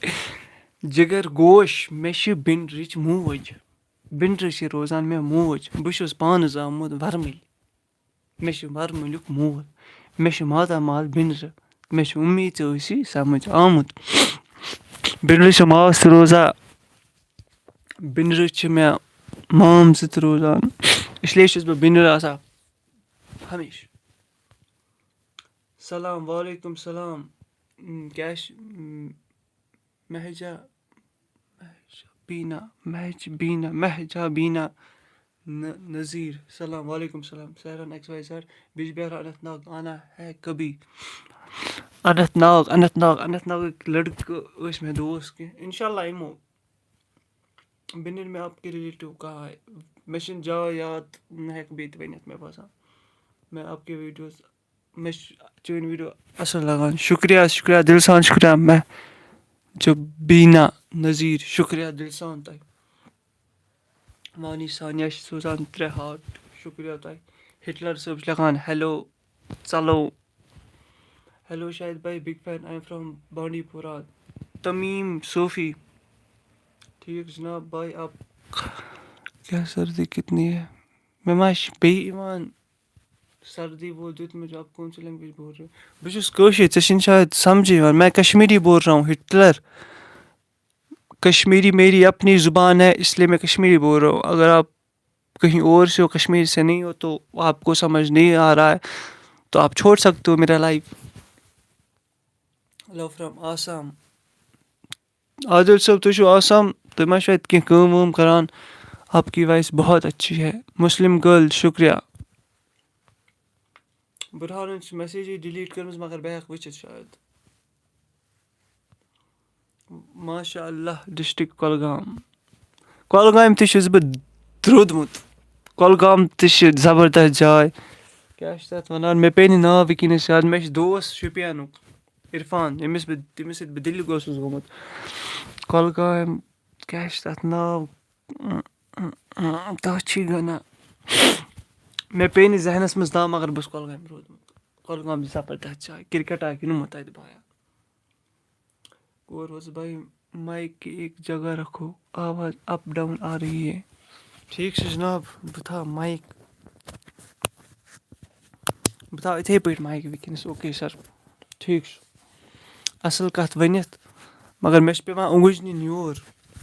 جگر گوش، مےٚ چھِ بِنرٕچ موج۔ بِنرٕ چھِ روزان مےٚ موج۔ بہٕ چھُس پانہٕ زامُت وَرمٕلۍ۔ مےٚ چھِ وَرمٕلیُک مول۔ مےٚ چھِ ماتامال بِنرٕ۔ مےٚ چھِ اُمید ژےٚ ٲسی سَمٕجھ آمُت۔ بِنرٕ چھِ ماس تہِ روزان۔ بِنرٕ چھِ مےٚ مام زٕ تہِ روزان۔ اِسلیے چھُس بہٕ بِنرٕ آسان ہمیشہٕ۔ سلام، وعلیکم سلام۔ اۭں، کیٛاہ چھِ، اۭں، مہجا، مہجا بیٖنا، مہج بیٖنا، مہجا بیٖنا ن-، نذیٖر۔ سلام، وعلیکم سلام۔ سہران X Y Z, Bijbehara Anant Nag آنا ہے کبھی؟ اننت ناگ، اننت ناگ، اننت ناگٕکۍ لڑکہٕ ٲسۍ مےٚ دوس کینٛہہ۔ اِنشاء اللہ یِمو۔ بِنِر میں آپ کے ریلیٹو کہاں ہے؟ مےٚ چھِنہٕ جاے یاد، نہ ہٮ۪کہٕ بہٕ ییٚتہِ ؤنِتھ، مےٚ باسان۔ میں آپ کے ویڈیوز مےٚ چھِ چٲنۍ ویٖڈیو اَصٕل لَگان۔ شُکریہ، شُکریہ، دِل سان شُکریہ۔ مےٚ چھُ بیٖنا نذیٖر، شُکریہ دِل سان تۄہہِ۔ وانی ثانیہ چھِ سوزان ترٛےٚ ہارٹ، شُکریہ تۄہہِ۔ ہٹلر صٲب چھِ لیکھان، ہیلو، چلو۔ ہیلو شاہد بھائی، بگ فین، آئی ایم فرام بانڈی پورہ۔ تمیم صوفی، ٹھیک جناب بھائی، آپ کیا سردی کتنی ہے؟ مےٚ ما چھِ بیٚیہِ یِوان سردی وہ دیُتمُت، آپ کون سی لینگویج بول رہے ہو؟ بہٕ چھُس کٲشِر، ژےٚ چھِنہٕ شاید سمجھے یِوان۔ میں کشمیری بول رہا ہوں، ہٹلر۔ کشمیری میری اپنی زبان ہے، اس لیے میں کشمیری بول رہا ہوں۔ اگر آپ کہیں اور سے ہو، کشمیر سے نہیں ہو، تو آپ کو سمجھ نہیں آ رہا ہے، تو آپ چھوڑ سکتے ہو میرا live. Love from Assam. Adil صٲب، تُہۍ چھِو آسام، تُہۍ ما چھِو اَتہِ کینٛہہ کٲم وٲم کَران؟ آپ کی وائس بہت اچھی ہے۔ مسلم گرل، شُکریہ۔ بُرہانَن چھِ میسیجٕے ڈِلیٖٹ کٔرمٕژ، مگر بہٕ ہٮ۪کہٕ وٕچھِتھ شاید۔ ماشاء اللہ، ڈسٹرکٹ کۄلگام۔ کۄلگامہِ تہِ چھُس بہٕ درٛودمُت۔ کۄلگام تہِ چھِ زبردست جاے۔ کیٛاہ چھِ تَتھ وَنان؟ مےٚ پیٚیہِ نہٕ ناو وٕنکیٚنَس یاد۔ مےٚ چھُ دوس شُپینُک، عرفان، ییٚمِس بہٕ، تٔمِس سۭتۍ بہٕ دِلہِ اوسُس گوٚمُت۔ کۄلگامہِ، کیٛاہ چھِ تَتھ ناو؟ تَتھ چھی گَنا۔ مےٚ پیٚیہِ نہٕ ذہنَس منٛز ناو، مگر بہٕ چھُس کۄلگامہِ روٗدمُت۔ کۄلگام چھِ زبردست جاے، کرکٹ آ گِنٛدمُت تَتہِ بایا۔ کور وَس بھائی، مائک کے ایک جگہ رکھو، آواز اپ ڈاؤن آ رہی ہے۔ ٹھیٖک چھُ جناب، بہٕ تھاوٕ مائک، بہٕ تھاوٕ یِتھَے پٲٹھۍ مائک وٕنکیٚنَس۔ اوکے سر، ٹھیٖک چھُ۔ اَصٕل کَتھ ؤنِتھ، مگر مےٚ چھُ پٮ۪وان اوٚنٛگُج نِنۍ یور،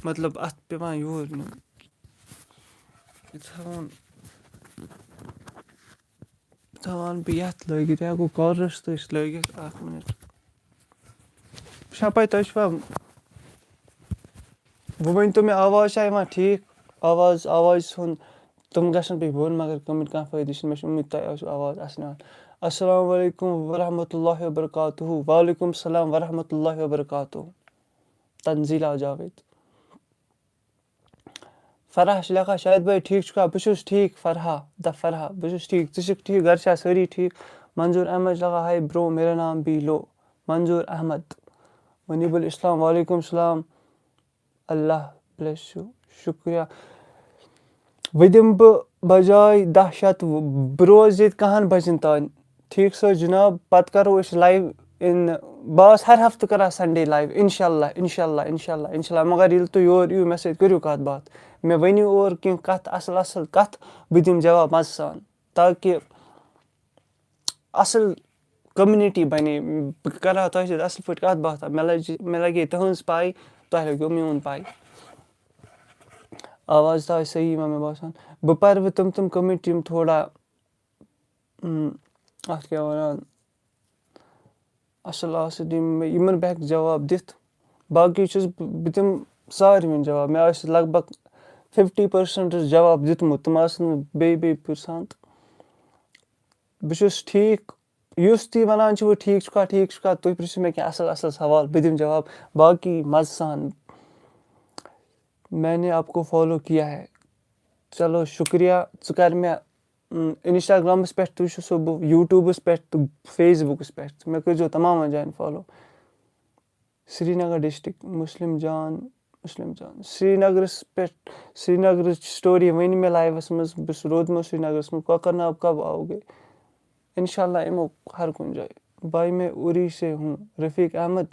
مطلب اَتھ پٮ۪وان یور نیُن۔ یہِ تھاوُن۔ تھاوان بہٕ یَتھ لٲگِتھ، یہِ ہٮ۪کو کالرَس تہِ أسۍ لٲگِتھ۔ اَکھ مِنَٹ۔ چھا پَے تۄہہِ چھُوا، وۄنۍ ؤنۍ تو مےٚ، آواز چھا یِوان ٹھیٖک؟ آواز، آوازِ ہُنٛد تِم گژھن بیٚیہِ بۄن، مگر کٔمٕے کانٛہہ فٲیدٕ چھُنہٕ۔ مےٚ چھُ اُمید تۄہہِ آسیو آواز اَصٕل یِوان۔ السلام علیکم ورحمۃ اللہ وبرکاتہ۔ وعلیکم السلام ورحمۃ اللہ وبرکاتہ۔ تنزیلہ جاوید۔ فرح چھِ لیکھان، شاہد بھائی ٹھیٖک چھُکھا؟ بہٕ چھُس ٹھیٖک فرحہ، دَپ فرحہ، بہٕ چھُس ٹھیٖک، ژٕ چھُکھ ٹھیٖک، گَرِ چھا سٲری ٹھیٖک؟ منظوٗر احمد چھِ لیکھان، ہاے برو، میرا نام بھی لو۔ منظوٗر احمد۔ منیب الاسلام، وعلیکم السلام۔ اللہ بلیس یوٗ، شُکریہ۔ وۄنۍ دِمہٕ بہٕ بجاے دَہ شیٚتھ، بہٕ روزٕ ییٚتہِ کَہَن بَجَن تام۔ ٹھیٖک سا جِناب، پَتہٕ کَرو أسۍ لایِو اِن، بہٕ آسہٕ ہر ہفتہٕ کَران سَنڈے لایِو، اِنشاء اللہ، اِنشاء اللہ، اِنشاء اللہ، اِنشاء اللہ۔ مگر ییٚلہِ تُہۍ یور یِیِو، مےٚ سۭتۍ کٔرِو کَتھ باتھ، مےٚ ؤنِو اورٕ کینٛہہ کَتھ، اَصٕل اَصٕل کَتھ، بہٕ دِمہٕ جواب مَزٕ سان، تاکہِ اَصٕل کٔمنِٹی بَنے۔ بہٕ کَرٕ ہا تۄہہِ سۭتۍ اَصٕل پٲٹھۍ کَتھ باتھ، مےٚ لَگہِ، مےٚ لَگہِ تُہٕنٛز پَے، تۄہہِ لَگیو میون پَے۔ آواز تہِ آسہِ صحیح یِوان مےٚ باسان۔ بہٕ پَرٕ وۄنۍ تِم تِم کٔمنٹی یِم تھوڑا، اۭں، اَتھ کیٛاہ وَنان، اَصٕل آسہٕ، یِم مےٚ، یِمَن بہٕ ہٮ۪کہٕ جواب دِتھ۔ باقٕے چھُس بہٕ، بہٕ دِمہٕ ساروِیَن جواب۔ مےٚ آسہِ لگ بگ فِفٹی پٔرسَنٛٹ جواب دیُتمُت، تِم آسَن نہٕ بیٚیہِ بیٚیہِ پِرٛژھان تہٕ۔ بہٕ چھُس ٹھیٖک، یُس تُہۍ وَنان چھِو، ٹھیٖک چھُکھا، ٹھیٖک چھُکھا، تُہۍ پِرٛژھِو مےٚ کینٛہہ اَصٕل اَصٕل سوال، بہٕ دِمہٕ جواب باقٕے مَزٕ سان۔ میں نے آپ کو فالو کیا ہے۔ چلو شُکریہ۔ ژٕ کَر مےٚ، اۭں، اِنَسٹاگرٛامَس پٮ۪ٹھ تہِ وٕچھُس بہٕ، یوٗٹیوٗبَس پٮ۪ٹھ تہٕ فیس بُکَس پٮ۪ٹھ تہٕ۔ مےٚ کٔرۍزیو تَمامَن جایَن فالو۔ سرینگر ڈسٹرکٹ، مسلم جان، مسلم جان۔ سرینگرس پٮ۪ٹھ، سرینگرٕچ سٹوری ؤنۍ مےٚ لایوَس منٛز، بہٕ چھُس روٗدمُت سرینگرس منٛز، کۄکرناگ کب آو گے؟ انشاءاللہ یِمو ہر کُنہِ جایہِ۔ بھائی میں اری سے ہوں، رفیق احمد،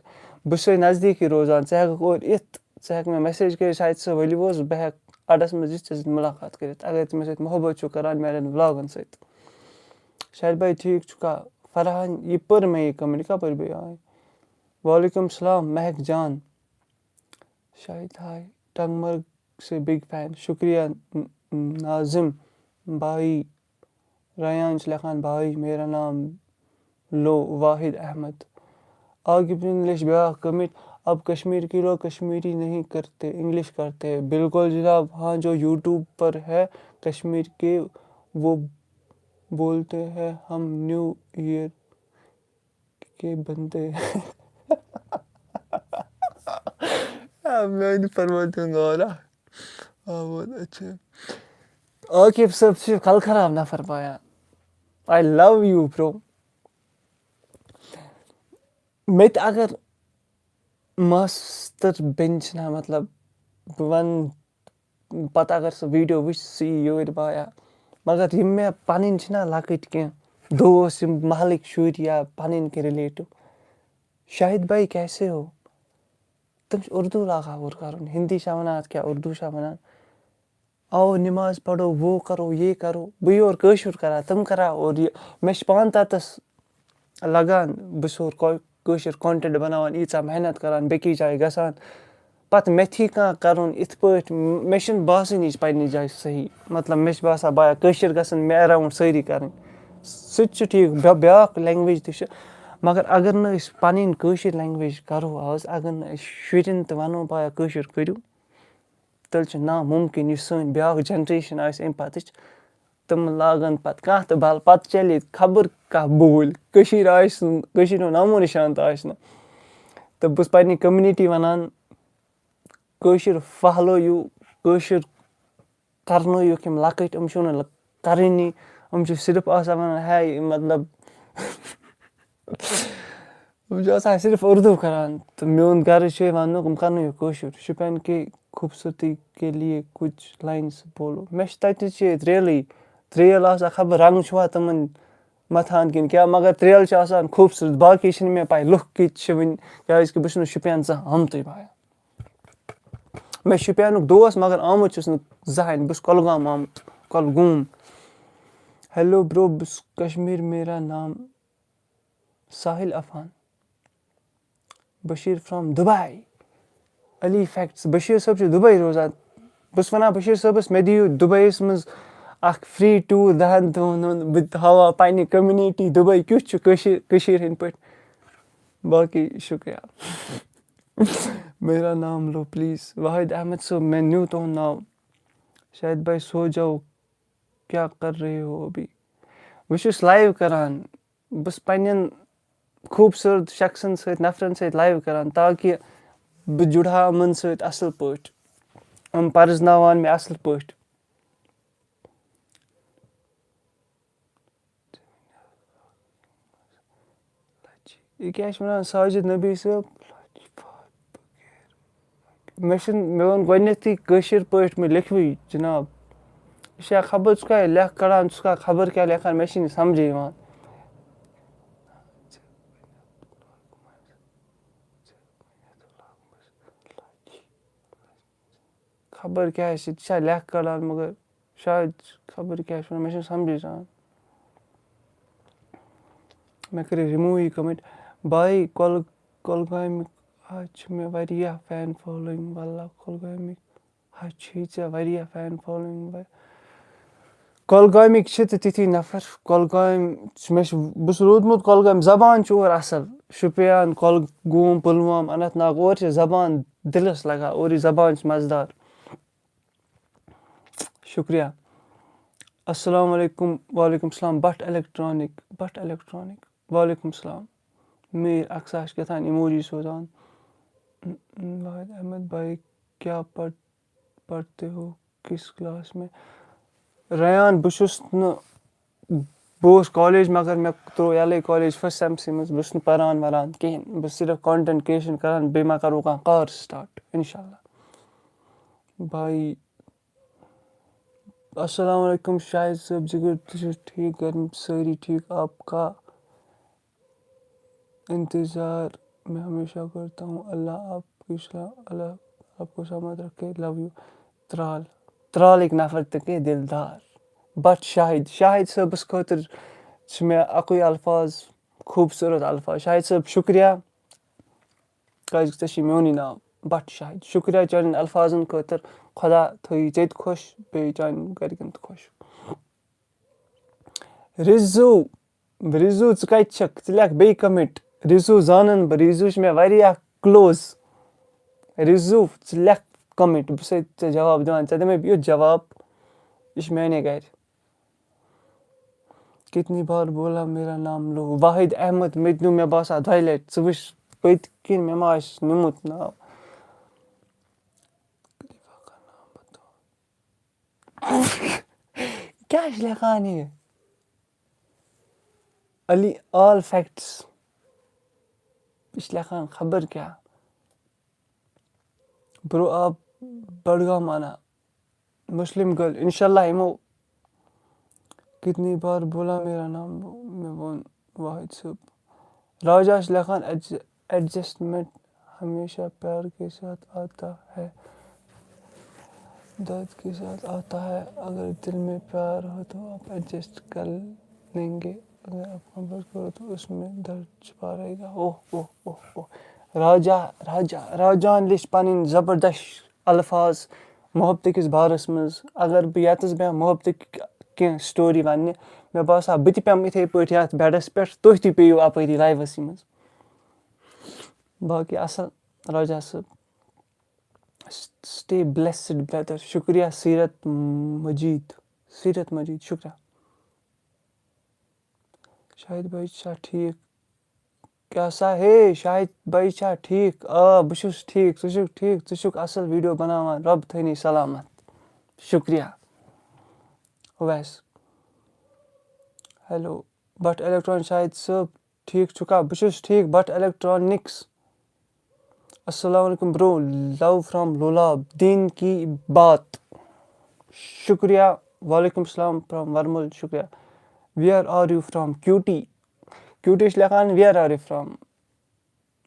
بہٕ چھُسے نزدیٖکٕے روزان، ژٕ ہٮ۪ککھ اورٕ یِتھ، ژٕ ہٮ۪ککھ مےٚ میسیج کٔرِتھ، شاید ژٕ ؤلِو حظ، بہٕ ہٮ۪کہٕ اَڈَس منٛز یِتھ، ژےٚ سۭتۍ مُلاقات کٔرِتھ، اگر ژٕ مےٚ سۭتۍ محبت چھُکھ کران میٛانٮ۪ن ولاگَن سۭتۍ۔ شاید بھائی ٹھیٖک چھُکھا؟ فرحان، یہِ پٔر مےٚ یہِ کٔمنٹی، کَپٲرۍ بے آے؟ وعلیکم السلام مہک جان۔ شاہد ہاے، ٹنگ مرگ سے بگ فین۔ شکریہ ن-، ناظم بھائی۔ ریان چھُ لیکھان، بھائی میرا نام لو واحد احمد۔ عاقب نے لیچھ بیاکھ کٔمِتۍ، اب کشمیر کے لوگ کشمیری نہیں کرتے، انگلش کرتے ہیں۔ بالکل جناب، ہاں، جو یوٹیوب پر ہے کشمیر کے، وہ بولتے ہیں ہم نیو ایئر کے بندے۔ آ، میانہِ پروردگارا۔ آ، بہت اچھے۔ عاقب صٲب چھِ کَلہٕ خراب نفر بایا۔ I love you, bro. مےٚ تہِ اگر ماستٕر بیٚنہِ چھِنہ، مطلب، بہٕ وَنہٕ پَتہٕ اگر سُہ video وٕچھِ، سُہ یی یوٗرۍ بایا۔ مگر یِم مےٚ پَنٕنۍ چھِنہ لۄکٕٹۍ کینٛہہ دوس، یِم محلٕکۍ شُرۍ یا پَنٕنۍ کینٛہہ relative، شاہد بھائی کیسے ہو؟ تِم چھِ اردو لاگان اورٕ کَرُن، ہِندی چھا وَنان اَتھ کیٛاہ، اردو چھا وَنان؟ آو نماز پرو، وہ کرو، یہ کرو۔ بہٕ یور کٲشُر کران، تِم کران اورٕ یہِ۔ مےٚ چھِ پانہٕ تَتَس لگان، بہٕ چھُس اورٕ کٲ-، کٲشُر content بناوان، ییٖژاہ محنت کران، بیٚکِس جایہِ گژھان۔ پَتہٕ مےٚ تھی کانٛہہ کَرُن یِتھ پٲٹھۍ، م-، مےٚ چھِنہٕ باسٲنی یہِ چھِ پنٛنہِ جایہِ صحیح۔ مطلب، مےٚ چھِ باسان، بایا کٲشِر گژھن مےٚ around سٲری کَرٕنۍ۔ سُہ تہِ چھُ ٹھیٖک، بیا-، بیٛاکھ language تہِ چھِ۔ مگر اگر نہٕ أسۍ پَنٕنۍ کٲشِر language کَرو آز، اگر نہٕ أسۍ شُرٮ۪ن تہِ وَنو، بایا کٲشُر کٔرِو، تیٚلہِ چھُ نامُمکِن یُس سٲنۍ بیٛاکھ generation آسہِ اَمہِ پَتٕچ، تِم لاگَن پَتہٕ کانٛہہ تہٕ بَل، پَتہٕ چَلہِ ییٚتہِ خبر کانٛہہ بوٗلۍ۔ کٔشیٖر آسہِ نہٕ، کٔشیٖر ہُنٛد نامو نِشان تہٕ آسہِ نہٕ۔ تہٕ بہٕ چھُس پنٛنہِ community وَنان، کٲشِر پھٔہلٲیِو، کٲشِر کَرنٲیِوکھ یِم لۄکٕٹۍ، یِم چھِو نہٕ لہ-، کَرٲنی، یِم چھِ صرف آسان وَنان، ہے، مطلب، یِم چھِ آسان صرف اردو کران۔ تہٕ میون غرض چھُ یہِ وننُک، یِم کرنٲیِو کٲشُر۔ شُپین کی خوبصورتی کے لیے کچھ لائنز بولو۔ مےٚ چھِ تَتہِ چھِ ییٚتہِ ریلٕے، ترٛیل آسان، خبر رنٛگ چھُوا تِمن مَتھان کِنہٕ کیٛاہ، مگر ترٛیل چھِ آسان خوٗبصوٗرت۔ باقٕے چھِنہٕ مےٚ پَے لُکھ کِتھ چھِ وٕنہِ، کیٛازِکہِ بہٕ چھُس نہٕ شُپین زانٛہہ آمتُے بایا۔ مےٚ چھُ شُپینُک دوس، مگر آمُت چھُس نہٕ زٕہٕنۍ۔ بہٕ چھُس کۄلگام آمُت، کۄلگوم۔ ہیلو برو، بہٕ چھُس کشمیر، میرا نام Sahil Afan. Bashir from Dubai. Ali facts, Bashir صٲب چھُ دبئی روزان۔ بہٕ چھُس وَنان بشیر صٲبَس، مےٚ دِیِو دُبییَس منٛز اَکھ free tour دَہَن دۄہَن ہُنٛد، بہٕ ہاوہا پنٛنہِ community دُبے کیُتھ چھُ کٔشیٖر، کٔشیٖر ہِنٛدۍ پٲٹھۍ۔ باقٕے شُکریہ۔ میرا نام لو پلیز۔ واحد احمد صٲب، مےٚ نیوٗ تُہُنٛد ناو۔ شاید بھائی سو جاؤ، کیا کر رہے ہو ابھی؟ بہٕ چھُس live کران، بہٕ چھُس پننٮ۪ن خوٗبصوٗرت شخصن سۭتۍ، نفرن سۭتۍ live کران، تاکہِ بہٕ جُڑہا یِمن سۭتۍ اصل پٲٹھۍ، یِم پرزناوان مےٚ اصل پٲٹھۍ۔ یہِ کیٛاہ چھِ وَنان ساجد نبی صٲب؟ مےٚ چھُنہٕ، مےٚ ووٚن گۄڈٕنٮ۪تھٕے کٲشِر پٲٹھۍ، مےٚ لیکھوٕے جِناب۔ یہِ چھا خبر ژٕ کیٛاہ لیکھ کَڑان، ژٕ چھُکھا خبر کیٛاہ لیکھان، مےٚ چھُنہٕ یہِ سَمجھے یِوان۔ خبر کیٛاہ آسہِ، یہِ تہِ چھا لیکھ کَڑان، مگر شاید خبر کیٛاہ چھِ وَنان، مےٚ چھُنہٕ سَمجھے یِوان۔ مےٚ کٔرِو remove یہِ comment۔ بھائی، کۄل-، کۄلگامِکۍ حظ چھِ مےٚ واریاہ fan following۔ واللہ، کۄلگامِکۍ حظ چھِ ژےٚ واریاہ fan following۔ کۄلگامِکۍ چھِ تہٕ تِتھی نفر۔ کۄلگامۍ چھِ، مےٚ چھِ، بہٕ چھُس روٗدمُت کۄلگامۍ، زبان چھِ اورٕ اَصٕل۔ شُپیان، کۄلگوم، پُلوام، اننت ناگ، اورٕ چھِ زبان دِلَس لَگان، اورٕچ زبان چھِ مَزٕدار۔ شُکریہ۔ السلام علیکم۔ وعلیکم السلام۔ Bhat electronic, Bhat electronic. وعلیکم السلام۔ میر اقصا چھِ کیٛاہ تام emoji سوزان۔ واحد احمد بھائی، کیا پڑھ-، پڑھتے ہو؟ کس کلاس میں؟ ریان، بہٕ چھُس نہٕ، بہٕ اوسُس college، مگر مےٚ ترٛوو یَلَے college first sem سٕے منٛز۔ بہٕ چھُس نہٕ پَران وَران کِہیٖنۍ، بہٕ چھُس صرف content creation کَران، بیٚیہِ ما کَرو کانٛہہ کار start، اِنشاء اللہ۔ بھائی، السلام علیکم شاہد صٲب، جگر، تُہۍ چھِو ٹھیٖک؟ گَرِ سٲری ٹھیٖک؟ آپ کا انتظار میں ہمیشہ کرتا ہوں۔ اللہ آپ کی سلا-، اللہ آپ کو سلامت رکھے۔ Love you۔ ترال، ترالٕکۍ نفر تہٕ گٔے دِلدار۔ بٹ شاہد، شاہد صٲبَس خٲطرٕ چھِ مےٚ اَکُے الفاظ، خوٗبصوٗرت الفاظ۔ شاہد صٲب، شُکریہ، کیٛازِکہِ ژےٚ چھُے میونٕے ناو بٹ شاہد۔ شُکریہ چانٮ۪ن الفاظَن خٲطرٕ۔ خۄدا تھٲیِو ژےٚ تہِ خۄش، بیٚیہِ چانٮ۪ن گَرِکٮ۪ن تہِ خۄش۔ رِزو، رِزو، ژٕ کَتہِ چھَکھ؟ ژٕ لیکھ بیٚیہِ comment۔ رِزو زانَن بہٕ، رِزو چھِ مےٚ واریاہ close۔ رِزو، ژٕ لیکھ comment، بہٕ چھُسَے ژےٚ جواب دِوان، ژےٚ دِمَے بہٕ یُتھ جواب، یہِ چھِ میٛانے گَرِ۔ کتنی بار بولا میرا نام لو؟ واحد احمد، مےٚ تہِ نیوٗ، مےٚ باسان، دۄیہِ لَٹہِ۔ ژٕ وٕچھ پٔتۍ کِنۍ، مےٚ ما آسہِ نیوٗمُت ناو۔ کیٛاہ چھِ لیکھان یہِ؟ Ali, all facts۔ یہِ چھِ لیکھان خبر کیٛاہ۔ برو آپ بڈگام آنا، مسلم گرل، انشاءاللہ یِمو۔ کتنی بار بولا میرا نام، مےٚ ووٚن واحد صٲب۔ راجا چھِ لیکھان، ایڈجسٹمنٹ ہمیشہ پیار کے ساتھ آتا ہے، درد کے ساتھ آتا ہے۔ اگر دل میں پیار ہو تو آپ ایڈجسٹ کر لیں گے، اگر آپ محبت کرو تو اس میں درد چھپا رہے گا۔ اوہ، اوہ، اوہ، اوہ۔ راجا، راجا، راجان لیٚچھ پنٕنۍ زبردست الفاظ محبتہٕ کِس بارس منٛز۔ اگر بہٕ ییٚتس بیٚہمہٕ محبتٕکۍ کینٛہہ سٹوری وننہِ، مےٚ باسان بہٕ تہِ پیٚمہٕ یِتھے پٲٹھۍ یتھ بیڈس پٮ۪ٹھ، تُہۍ تہِ پیٚیِو اپٲری لایوسٕے منٛز۔ باقٕے اصل راجا صٲب۔ Stay blessed brother۔ شُکریہ سیرت مجید، سیرت مجید، شُکریہ۔ شاہد بھائی چھا ٹھیٖک؟ کیٛاہ سا ہے، شاہد بھائی چھا ٹھیٖک؟ آ، بہٕ چھُس ٹھیٖک، ژٕ چھُکھ ٹھیٖک، ژٕ چھُکھ اصل ویڈیو بناوان، رۄب تھٲینی سلامت۔ شُکریہ اویس۔ ہیلو، بٹ الیکٹران شاہد صٲب، ٹھیٖک چھُکھا؟ بہٕ چھُس ٹھیٖک، بٹ الیکٹرانکس۔ السلام علیکم برو، love from لولاب، دین کی بات۔ شُکریہ۔ وعلیکم السلام from ورمُل، شُکریہ۔ Where are you from؟ Cutie, cutie چھِ لیکھان، where are you from؟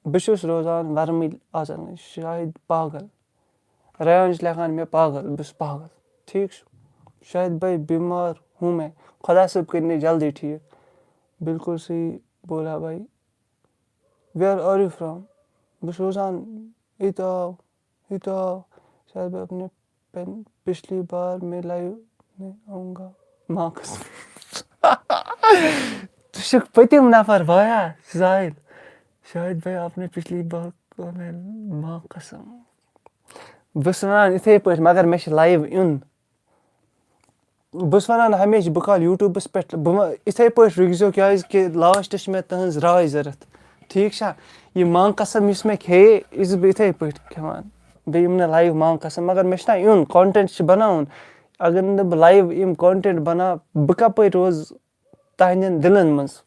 بہٕ چھُس روزان ورمٕلۍ آزن، شاہد پاگل۔ ریان چھُ لیکھان، مےٚ پاگل، بہٕ چھُس پاگل۔ ٹھیٖک چھُ۔ شاہد بھائی بیمار ہوں میں۔ خدا صٲب کٔرِنۍ جلدی ٹھیٖک۔ بالکل صحیح بولا بھائی۔ Where are you from؟ بہٕ چھُس روزان ییٚتہِ آو، ییٚتہِ آو۔ شاید بہٕ اپنے پن-، پچھلی بار میں لائیو میں آؤں گا۔ ماں قسم۔ ژٕ چھُکھ پٔتِم نفر، بایا، زاہد۔ شاید بھائی اپنے پچھلی بار کو میں، ماں قسم۔ بہٕ چھُس وَنان یِتھَے پٲٹھۍ، مگر مےٚ چھُ لایِو یُن۔ بہٕ چھُس وَنان ہمیشہِ، بہٕ کھالہٕ YouTubeس پٮ۪ٹھ، بہٕ ما، یِتھَے پٲٹھۍ رُکۍزیو، کیٛازِکہِ لاسٹَس چھِ مےٚ تٕہٕنٛز راے ضوٚرَتھ۔ ٹھیٖک چھا؟ یہِ مانٛگ قسم یُس مےٚ کھیٚیہِ، یہِ چھُس بہٕ یِتھَے پٲٹھۍ کھٮ۪وان۔ بیٚیہِ یِم نہٕ لایِو مانٛگ قسم، مگر مےٚ چھُنہ یُن، content چھُ بَناوُن۔ اگر نہٕ بہٕ لایِو یِم content بَناو، بہٕ کَپٲرۍ روزٕ تَہَنٛدٮ۪ن دِلَن منٛز؟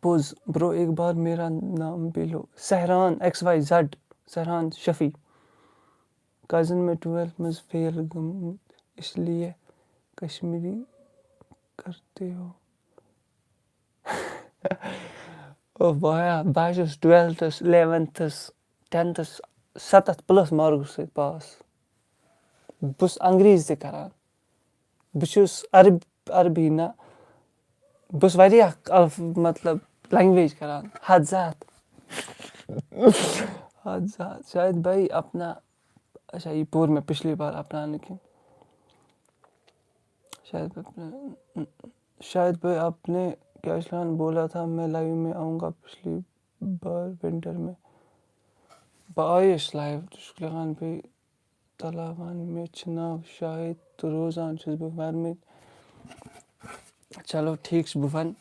پوٚز، برو، ایک بار میرا نام بھی لو۔ Sehran X Y Z, Sehran Shafi. Cousin میں ٹویلتھ منٛز فیل گٔمٕژ، اس لیے کشمیری کرتے ہو۔ او بایا، بہٕ حظ چھُس ٹویلتھس، الیونتھس، ٹینتھس ستتھ پلس مارکس سۭتۍ پاس۔ بہٕ چھُس انگریزی تہِ کران۔ بہٕ چھُس عرب-، عربی نہ، بہٕ چھُس واریاہ الف-، مطلب، لینگویج کران۔ حد ذات۔ حد ذات۔ شاید بھائی اپنا، اچھا، یہ پوٚر مےٚ پچھلی بار اپنا نہٕ کینٛہہ۔ شاید اپنا، شاید بھائی اپنے کیا چلان بولا تھا، میں لائیو میں آؤں گا پچھلی بار ونٹر میں۔ بہٕ آیس لایو، ژٕ چھُکھ لیکھان بیٚیہِ تلاوان، مےٚ چھُ ناو شاہد تہٕ روزان چھُس بہٕ ورمٕلۍ۔ چلو ٹھیٖک چھُ، بہٕ وَنہٕ،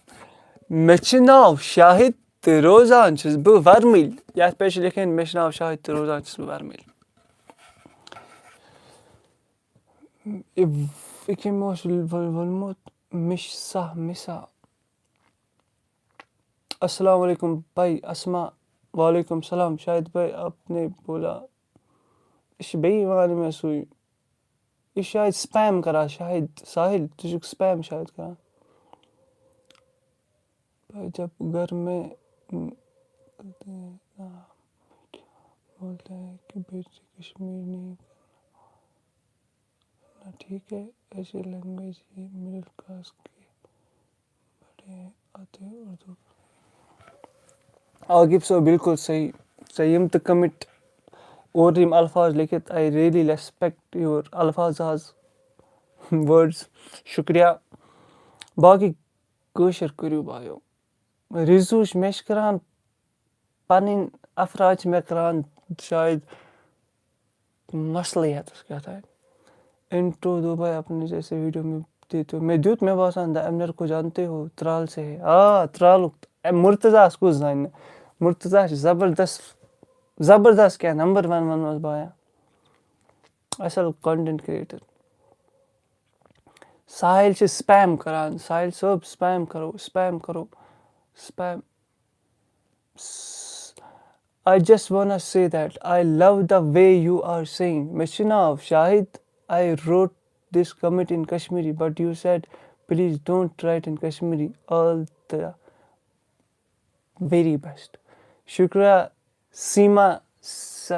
مےٚ چھُ ناو شاہد تہٕ روزان چھُس بہٕ ورمٕلۍ۔ یَتھ پٮ۪ٹھ چھُ لیکھِتھ، مےٚ چھُ ناو شاہد تہٕ روزان چھُس بہٕ ورمٕلۍ۔ یہِ، یہِ کٔمۍ اوس ووٚن-، ووٚنمُت؟ مِش سا، مِسا۔ السلام علیکم بھائی اسما۔ وعلیکم السلام۔ شاہد بھائی آپ نے بولا، یہِ چھُ بیٚیہِ یِوان مےٚ سُے۔ یہِ چھُ شاید spam کران، شاہد ساحل، ژٕ چھُکھ spam شاید کران۔ بھائی جب گھر میں بولتے ہیں کہ بیٹے کشمیر نہیں کرنا ٹھیک ہے، ایسی لینگویج ہی مڈل کلاس کے بڑے آتے اردو۔ عاقب صٲب، بالکل صحیح۔ ژےٚ یِم تہِ کٔمٕتۍ اورٕ یِم الفاظ لیکھِتھ، I really respect your الفاظ آز، words۔ شُکریہ۔ باقٕے کٲشِر کٔرِو بایو۔ رِزوٗ چھِ مےٚ چھِ کران پَنٕنۍ افراد چھِ مےٚ کران شاید مسلہٕ یَتَس کیٛاہ تام۔ انٹرو دو بھائی اپنے جیسے ویڈیو میں دیتے ہو۔ مےٚ دیُت، مےٚ باسان، the owner کو جانتے ہو، ترٛال سے ہے۔ آ، ترٛالُک، اے، مرتضیٰ ہَس کُس زانہِ نہٕ؟ مرتضیٰ چھِ زبردست، زبردست کیٛاہ، number one وَنہٕ بہٕ بایا۔ اَصٕل content creator۔ ساحل چھِ spam کران، ساحل صٲب، spam کرو، spam کرو۔ spam. I just wanna say that I love the way you are saying. مےٚ چھُ ناو Shahid. I wrote this comment in Kashmiri, but you said, please don't write in Kashmiri. All the very best. شُکریہ سیما، س-،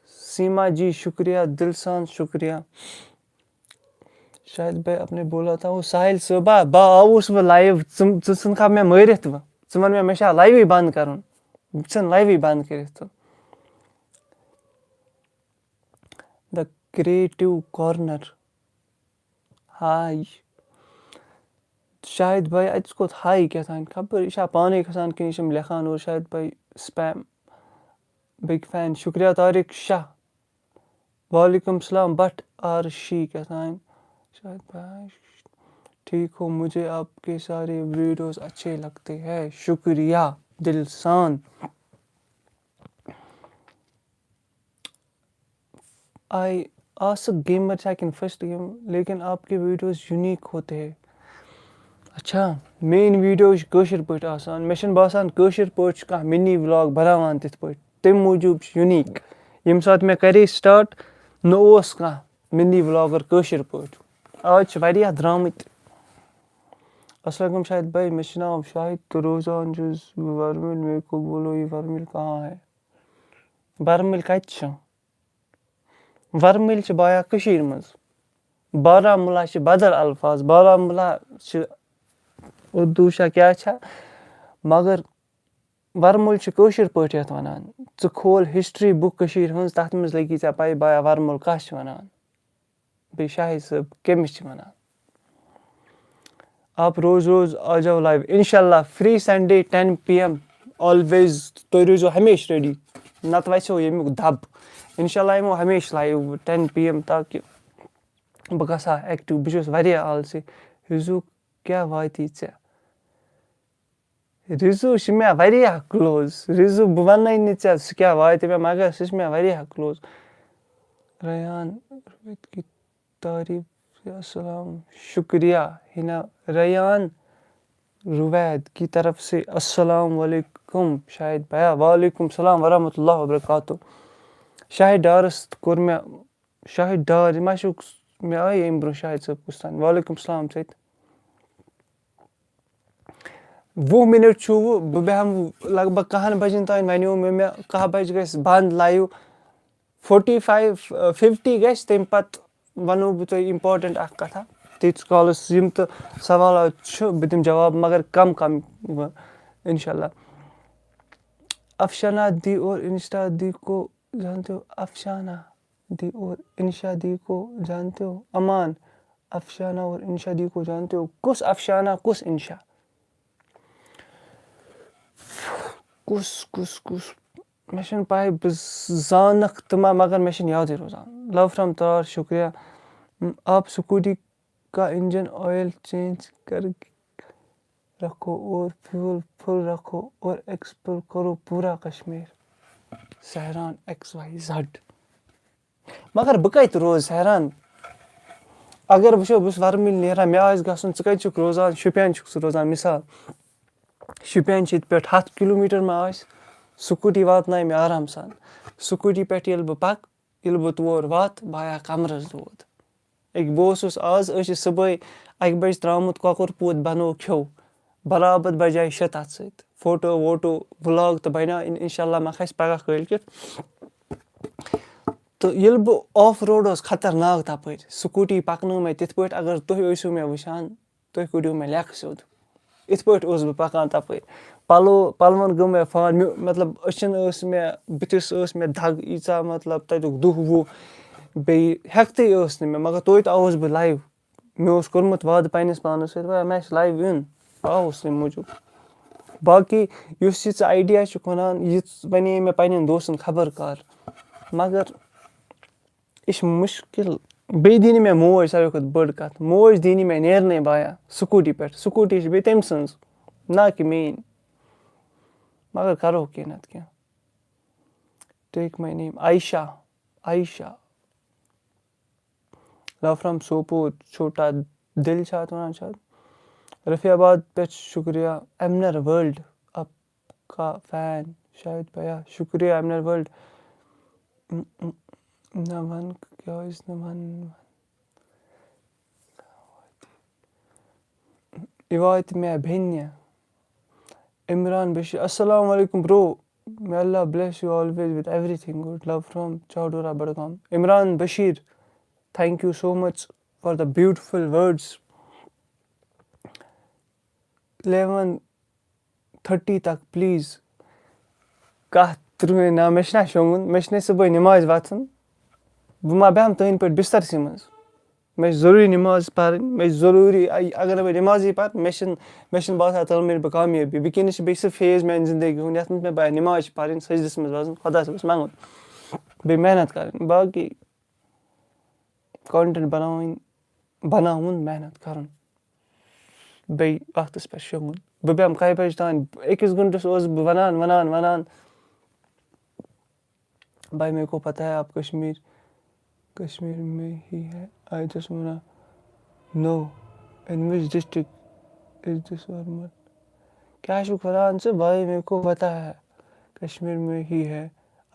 سیما جی، شُکریہ، دِل سان شُکریہ۔ شاید بھائی اپنے بولا تھا وہ ساحل صٲبا، بہٕ آوُس وۄنۍ live، ژٕ، ژٕ ژھٕنکھا مےٚ مٲرِتھ وۄنۍ؟ ژٕ وَن مےٚ، مےٚ چھا liveٕے بنٛد کَرُن؟ بہٕ ژھٕن liveٕے بنٛد کٔرِتھ ژٕ۔ The Creative Corner۔ Hi۔ Shahid بھائی، اَتہِ کوٚت hi کیٛاہ تام؟ خبر یہِ چھا پانَے کھسان کِنہٕ یہِ چھِ یِم لیکھان اورٕ؟ شاہد بھائی spam، big fan۔ شُکریہ طارق شاہ۔ وعلیکم السلام، بٹ آر شی کیٛاہ تام۔ شاہد بھائی، ٹھیک ہو؟ مجھے آپ کے سارے ویڈیوز اچھے لگتے ہیں۔ شُکریہ دِل سان۔ I ask gamer second first game، لیکن آپ کے ویڈیوز یونیک ہوتے ہیں۔ اچھا، میٲنۍ ویڈیو چھِ کٲشِر پٲٹھۍ آسان۔ مےٚ چھُنہٕ باسان کٲشِر پٲٹھۍ چھُ کانٛہہ mini vlog بناوان تِتھ پٲٹھۍ۔ تَمہِ موٗجوٗب چھُ یونیٖک۔ ییٚمہِ ساتہٕ مےٚ کَرے start، نہ اوس کانٛہہ mini vlogger کٲشِر پٲٹھۍ۔ آز چھِ واریاہ درٛامٕتۍ۔ السلام علیکم شاہد بھائی، مےٚ چھُ ناو شاہد تہٕ روزان چھُس بہٕ ورمُل۔ میرے کو بولو، یہ ورمُل کہاں ہے؟ ورمُل کَتہِ چھُ؟ ورمُل چھِ بایا کٔشیٖرِ منٛز۔ بارہمولہ چھِ بدل الفاظ۔ بارہمولہ چھِ اردو چھا کیٛاہ چھا، مگر ورمُل چھِ کٲشِر پٲٹھۍ یَتھ وَنان۔ ژٕ کھول history book کٔشیٖرِ ہٕنٛز، تَتھ منٛز لٔگی ژےٚ پَے بایا ورمُل کَس چھِ وَنان، بیٚیہِ شاہد صٲب کٔمِس چھِ وَنان۔ آپ روز روز آ جاؤ live، انشاءاللہ۔ Free Sunday ten P M always۔ تُہۍ روٗزِو ہمیشہِ ready، نَتہٕ وَسیو ییٚمیُک دَب۔ انشاءاللہ یِمو ہمیشہِ live ten P M، تاکہِ بہٕ گژھٕ ہا active۔ بہٕ چھُس واریاہ آلسی۔ ہیوٗ کیٛاہ واتی ژےٚ؟ رِزو چھُ مےٚ واریاہ close۔ رِزو، بہٕ وَنَے نہٕ ژےٚ سُہ کیٛاہ واتہِ مےٚ، مگر سُہ چھُ مےٚ واریاہ close۔ ریان روید کی تعریف سے السلام، شُکریہ۔ ہنا ریان روید کی طرف سے السلام علیکم۔ شاہد بھیا، وعلیکم السلام ورحمۃ اللہ وبرکاتہ۔ شاہد ڈارَس کوٚر مےٚ، شاہد ڈار، یہِ ما چھُ، مےٚ آیہِ اَمہِ برٛونٛہہ شاہد صٲب کُس تام۔ وعلیکم السلام سۭتۍ۔ وُہ مِنٹ چھُ وُ-، بہٕ بیٚہمہٕ لگ بگ کَہَن بَجَن تام۔ وَنیو مےٚ، مےٚ کَہہ بَجہِ گژھِ بنٛد live۔ Forty five، fifty گژھِ، تَمہِ پَتہٕ وَنو بہٕ تۄہہِ important اَکھ کَتھا۔ تیٖتِس کالَس یِم تہٕ سوالات چھُ، بہٕ دِمہٕ جواب، مگر کَم کَم۔ انشاءاللہ۔ افشانہ دی اور انشا دی کو جانتے ہو؟ افشانہ دی اور انشا دی کو جانتے ہو؟ امان، افشانہ اور انشا دی کو جانتے ہو؟ کُس افشانہ، کُس انشا؟ کُس، کُس، کُس؟ مےٚ چھَنہٕ پَے، بہٕ زانَکھ تہٕ ما، مگر مےٚ چھَنہٕ یادٕے روزان۔ Love from ترٛار، شُکریہ۔ آپ scooty کا engine oil change کر رکھو اور fuel full رکھو اور explore کرو پورا کشمیر۔ سہران X Y Z۔ مگر بہٕ کَتہِ روزٕ حیران؟ اگر وٕچھو، بہٕ چھُس ورمُلۍ نیران، مےٚ آسہِ گژھُن، ژٕ کَتہِ چھُکھ روزان؟ شُپین چھُکھ ژٕ روزان، مِثال، شُپین چھِ ییٚتہِ پٮ۪ٹھ ہَتھ کِلوٗ میٖٹر ما آسہِ؟ Scooty واتنایہِ مےٚ آرام سان۔ Scooty پٮ۪ٹھ ییٚلہِ بہٕ پَکہٕ، ییٚلہِ بہٕ تور واتہٕ، بہٕ آیا کَمرَس دود۔ أکۍ، بہٕ اوسُس آز، أسۍ چھِ صُبحٲے اَکہِ بَجہِ ترٛامُت کۄکُر پوٗت بَنوو کھیوٚو، برابر بَجے شےٚ تَتھ سۭتۍ۔ فوٹو ووٹو vlog تہٕ بَنیو، اِن-، اِنشاء اللہ ما کھسہِ پَگاہ کٲلۍ کٮ۪تھ۔ تہٕ ییٚلہِ بہٕ off road اوس خطرناک تَپٲرۍ، scooty پَکنٲو مےٚ تِتھ پٲٹھۍ، اگر تُہۍ ٲسِو مےٚ وٕچھان، تُہۍ کوٚڑِو مےٚ لیٚکھٕ سیوٚد۔ یِتھ پٲٹھۍ اوسُس بہٕ پَکان تَپٲرۍ۔ پَلو، پَلوَن گٔو مےٚ فان، مےٚ، مطلب، أچھَن ٲس مےٚ، بٕتھِس ٲس مےٚ دَگ ییٖژاہ، مطلب، تَتیُک دُہ وُہ، بیٚیہِ ہٮ۪کتھٕے ٲس نہٕ مےٚ، مگر توتہِ آوُس بہٕ live۔ مےٚ اوس کوٚرمُت وعدٕ پنٛنِس پانَس سۭتۍ، وَ-، مےٚ آسہِ live یُن، بہٕ آوُس تَمہِ موٗجوٗب۔ باقٕے یُس یہِ ژٕ idea چھُکھ وَنان، یہِ وَنے مےٚ پنٛنٮ۪ن دوستَن خبر کَر، مگر یہِ چھِ مُشکِل۔ بیٚیہِ دی نہٕ مےٚ موج ساروی کھۄتہٕ بٔڑ کَتھ، موج دی نہٕ مےٚ نیرنَے بایا scooty پٮ۪ٹھ۔ Scooty چھِ بیٚیہِ تٔمۍ سٕنٛز، نہ کہِ میٛٲنۍ۔ مگر کَرو کینٛہہ نَتہٕ کینٛہہ۔ Take my name، Aisha, Aisha. Love from Sopore, چھوٹا دِل چھا اَتھ وَنان شاید۔ رفیع آباد پٮ۪ٹھ شُکریہ، ایم نر ورلڈ۔ کا فین شاہد بھیا، شکریہ ایم این ایل ورلڈ۔ نہ وَن، کیٛازِ نہٕ وَن؟ یہِ واتہِ مےٚ بیٚنہِ۔ عمران بشیر، السلام علیکم bro۔ May Allah bless you always with everything good. Love from Chowdhury, Budgam. Imran Bashir, thank you so much for the beautiful words. Eleven thirty تک please۔ کَتھ ترٛٲے نا، مےٚ چھُنہ شۄنٛگُن، مےٚ چھُنہ صُبحٲے نٮ۪مازِ وۄتھُن۔ بہٕ ما بیٚہمہٕ تُہٕنٛدِ پٲٹھۍ بِستَرسٕے منٛز؟ مےٚ چھِ ضروٗری نٮ۪ماز پَرٕنۍ، مےٚ چھِ ضروٗری، اَ-، اگر نہٕ بہٕ نٮ۪مازٕے پَرٕ، مےٚ چھِنہٕ، مےٚ چھِنہٕ باسان تَتھ منٛز بہٕ کامیٲبی۔ وٕنکیٚنَس چھِ بیٚیہِ سُہ phase میٛانہِ زِندگی ہُنٛد، یَتھ منٛز مےٚ باسہِ نٮ۪ماز چھِ پَرٕنۍ، سٔجدَس منٛز وَسُن، خۄدایَس منٛز منٛگُن، بیٚیہِ محنت کَرٕنۍ۔ باقٕے content بَناوٕنۍ، بَناوُن، محنت کَرُن، بیٚیہِ وقتَس پٮ۪ٹھ شۄنٛگُن۔ بہٕ بیٚہمہٕ کَہہِ بَجہِ تام، أکِس گھنٹَس اوسُس بہٕ وَنان، وَنان، وَنان۔ بھائی میرے کو پتہ ہے آپ کشمیر، کشمیر میں ہی ہے۔ I just wanna know in which district is this Warmul? کیٛاہ چھُکھ وَنان ژٕ؟ بھائی میرے کو پتہ ہے کشمیر میں ہی ہے۔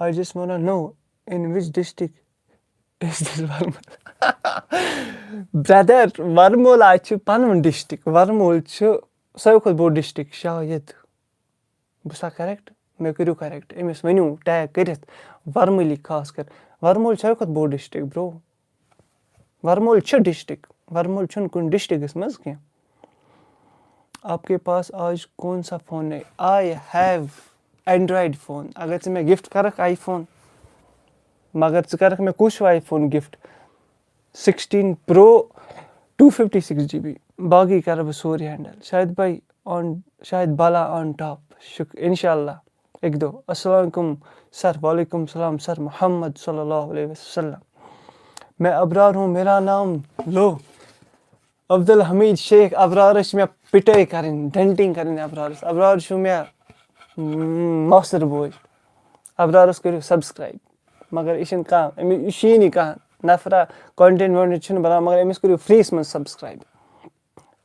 I just wanna know in which district is this Warmul? Brother، Warmul حظ چھُ پَنُن district۔ ورمُل چھُ ساروی کھۄتہٕ بوٚڑ district شاید۔ بہٕ چھُسا correct؟ مےٚ کٔرِو correct، أمِس ؤنِو tag کٔرِتھ، ورمُلِک خاص کر۔ ورمُل چھُ ساروی کھۄتہٕ بوٚڑ district bro۔ ورمُل چھُ district، ورمُل چھُنہٕ کُنہِ districtس منٛز کینٛہہ۔ آپ کے پاس آج کون سا فون ہے؟ I have Android phone۔ اگر ژٕ مےٚ gift کَرَکھ iPhone، مگر ژٕ کَرَکھ مےٚ کُس ہیوٗ iPhone gift؟ Sixteen Pro، two fifty six GB۔ باقٕے کَرٕ بہٕ سورُے handle۔ شاہد بھائی on، شاہد بالا on top۔ شُک، اِنشاء اللہ اَکہِ دۄہ۔ السلام علیکم sir۔ وعلیکم السلام sir محمد صلی اللہ علیہ وسلم۔ میں ابرار ہوں، میرا نام لو۔ عبدالحمید شیخ، ابرارس چھِ مےٚ پِٹٲے کَرٕنۍ، ڈنٹنگ کَرٕنۍ ابرارس۔ ابرار چھُ مےٚ، م، ماستٕر بوے۔ ابرارس کٔرِو subscribe۔ مگر یہِ چھِنہٕ کانٛہہ، أمِس، یہِ شیٖنی کانٛہہ نفرا content وونٹنٹ چھُنہٕ بناوان، مگر أمِس کٔرِو freeیَس منٛز subscribe۔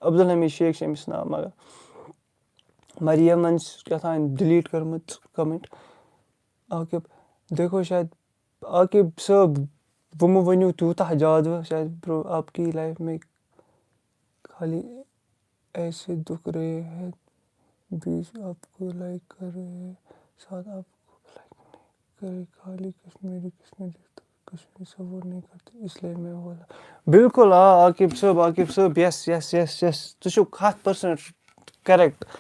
عبدالحمید شیخ چھُ أمِس ناو، مگر مریمن چھُ کیٛاہ تام delete کٔرمٕژ comment۔ عاقب، دیکھو شاید عاقب صٲب، وۄنۍ مہٕ ؤنِو تیوٗتاہ زیادٕ، شاید برو آپ کی life میں خالی ایسے دکھ رہے ہیں، بیچ آپ کو لائک کر رہے ہیں، ساتھ آپ کو لائک نہیں کر رہے، خالی کشمیری، کشمیری، کشمیری سپورٹ نہیں کرتے، اس لیے میں بولا۔ بالکل، آ، عاقب صٲب، عاقب صٲب، yes yes yes yes، ژٕ چھُکھ ہَتھ percent correct۔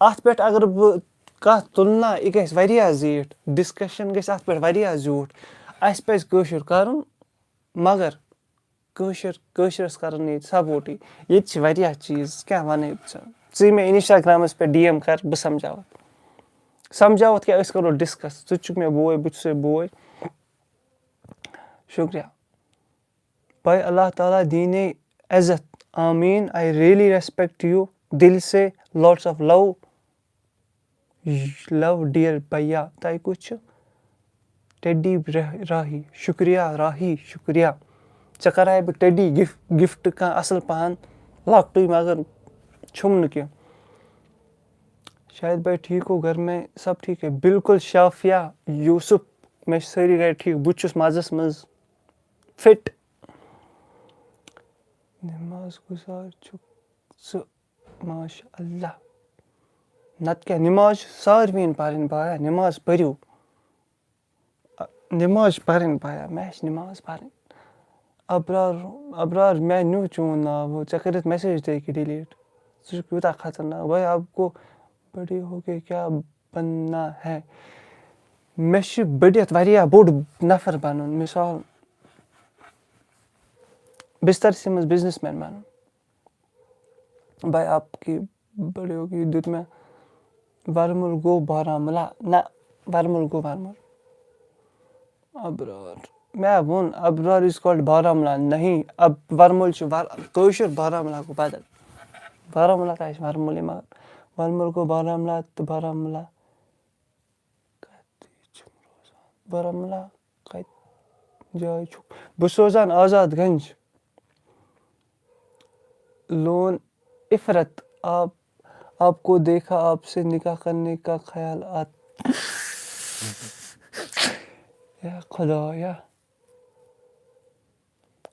اَتھ پٮ۪ٹھ اگر بہٕ کَتھ تُلہٕ نا، یہِ گژھِ واریاہ زیٖٹھ، discussion گژھِ اَتھ پٮ۪ٹھ واریاہ زیوٗٹھ۔ اَسہِ پَزِ کٲشُر کَرُن، مگر کٲشِر، کٲشرِس کَرُن ییٚتہِ سپورٹٕے۔ ییٚتہِ چھِ واریاہ چیٖز، کیٛاہ وَنَے بہٕ ژےٚ؟ ژٕے مےٚ Instagramس پٮ۪ٹھ D M کَر، بہٕ سَمجھاوَتھ۔ سَمجھاوَتھ کیٛاہ، أسۍ کَرو discuss۔ ژٕ تہِ چھُکھ مےٚ بوے، بہٕ تہِ چھُسَے بوے۔ شُکریہ۔ بھائی، اللہ تعالیٰ دیٖنے عزت۔ آمین۔ I really respect you دِل سے۔ Lots of love۔ Love dear بھیا۔ تۄہہِ کُس چھُ؟ ٹیڈی رہ-، راہی۔ شُکریہ راہی، شُکریہ۔ ژےٚ کَرہاے بہٕ ٹیڈی گف-، gift کانٛہہ اَصٕل پَہَن، لۄکٹُے، مگر چھُم نہٕ کینٛہہ۔ شاہد بھائی ٹھیک ہو، گھر میں سب ٹھیک ہے؟ بالکل شافیہ یوسف، مےٚ چھِ سٲری گَرِ ٹھیٖک، بہٕ تہِ چھُس مَزَس منٛز fit۔ نماز گُزار چھُکھ ژٕ، ماشاء اللہ۔ نَتہٕ کیٛاہ، نماز چھِ ساروِیَن پَرٕنۍ، بایا، نماز پٔرِو۔ نماز چھِ پَرٕنۍ، بایا، مےٚ چھِ نماز پَرٕنۍ۔ ابرار، ابرار، مےٚ نیوٗ چون ناو، ژےٚ کٔرِتھ message تہِ أکیٛاہ delete۔ ژٕ چھُکھ یوٗتاہ خطرناک۔ بھائی، آپ کو بڑے ہو کے کیا بننا ہے؟ مےٚ چھُ بٔڑِتھ واریاہ بوٚڑ نفر بَنُن۔ مثال، بسترسٕے منٛز businessman بَنُن۔ بھائی، آپ کی بڑے ہو کے، یہِ دیُت مےٚ، ورمُل گوٚو بارہمولہ۔ نہ، ورمُل گوٚو ورمُل۔ ابرار۔ مےٚ ووٚن، ابرار is called بارہمولہ۔ نہیں، اب ورمُل چھُ ور-، کٲشُر بارہمولہ گوٚو بدل۔ بارہمولہ تہِ آسہِ ورمُلٕے، مگر ورمُل گوٚو بارہمولہ تہٕ بارہمولہ۔ کَتہِ چھِم روزان؟ بارہمولہ کَتہِ جاے چھُ؟ بہٕ سوزان آزاد گنج۔ لون عفرت، آپ، آپ کو دیکھا، آپ سے نکاح کرنے کا خیال آتا۔ یا خدا، یا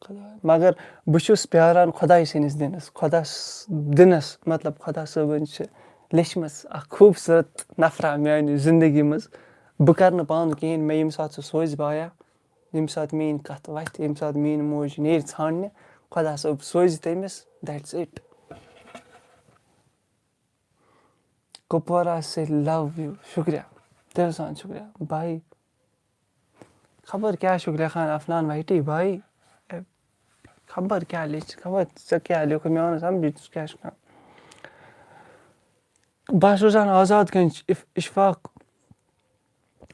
خدا۔ مگر بہٕ چھُس پیاران خۄداے سٕنٛدِس دِنَس، خۄدا س-، دِنَس، مطلب، خۄدا صٲبَن چھِ لیٚچھمٕژ اَکھ خوٗبصوٗرت نفرا میٛانہِ زِندگی منٛز۔ بہٕ کَرٕ نہٕ پانہٕ کِہیٖنۍ، مےٚ ییٚمہِ ساتہٕ سُہ سوزِ بایا، ییٚمہِ ساتہٕ میٛٲنۍ کَتھ وَتھِ، ییٚمہِ ساتہٕ میٛٲنۍ موج نیرِ ژھانٛڈنہِ، خۄدا صٲب سوزِ تٔمِس، that's it۔ کُپوارہ سے love you، شُکریہ، دِلہٕ سان شُکریہ بھائی۔ خبر کیٛاہ چھُکھ لیکھان افنان ویٹی بھائی؟ اے، خبر کیٛاہ لیٚچھ، خبر ژےٚ کیٛاہ لیوٚکھُتھ، مےٚ آو نہٕ سمجھی ژٕ کیٛاہ چھُکھ کران۔ بہٕ چھُس روزان آزاد گنج، اف-، اشفاق۔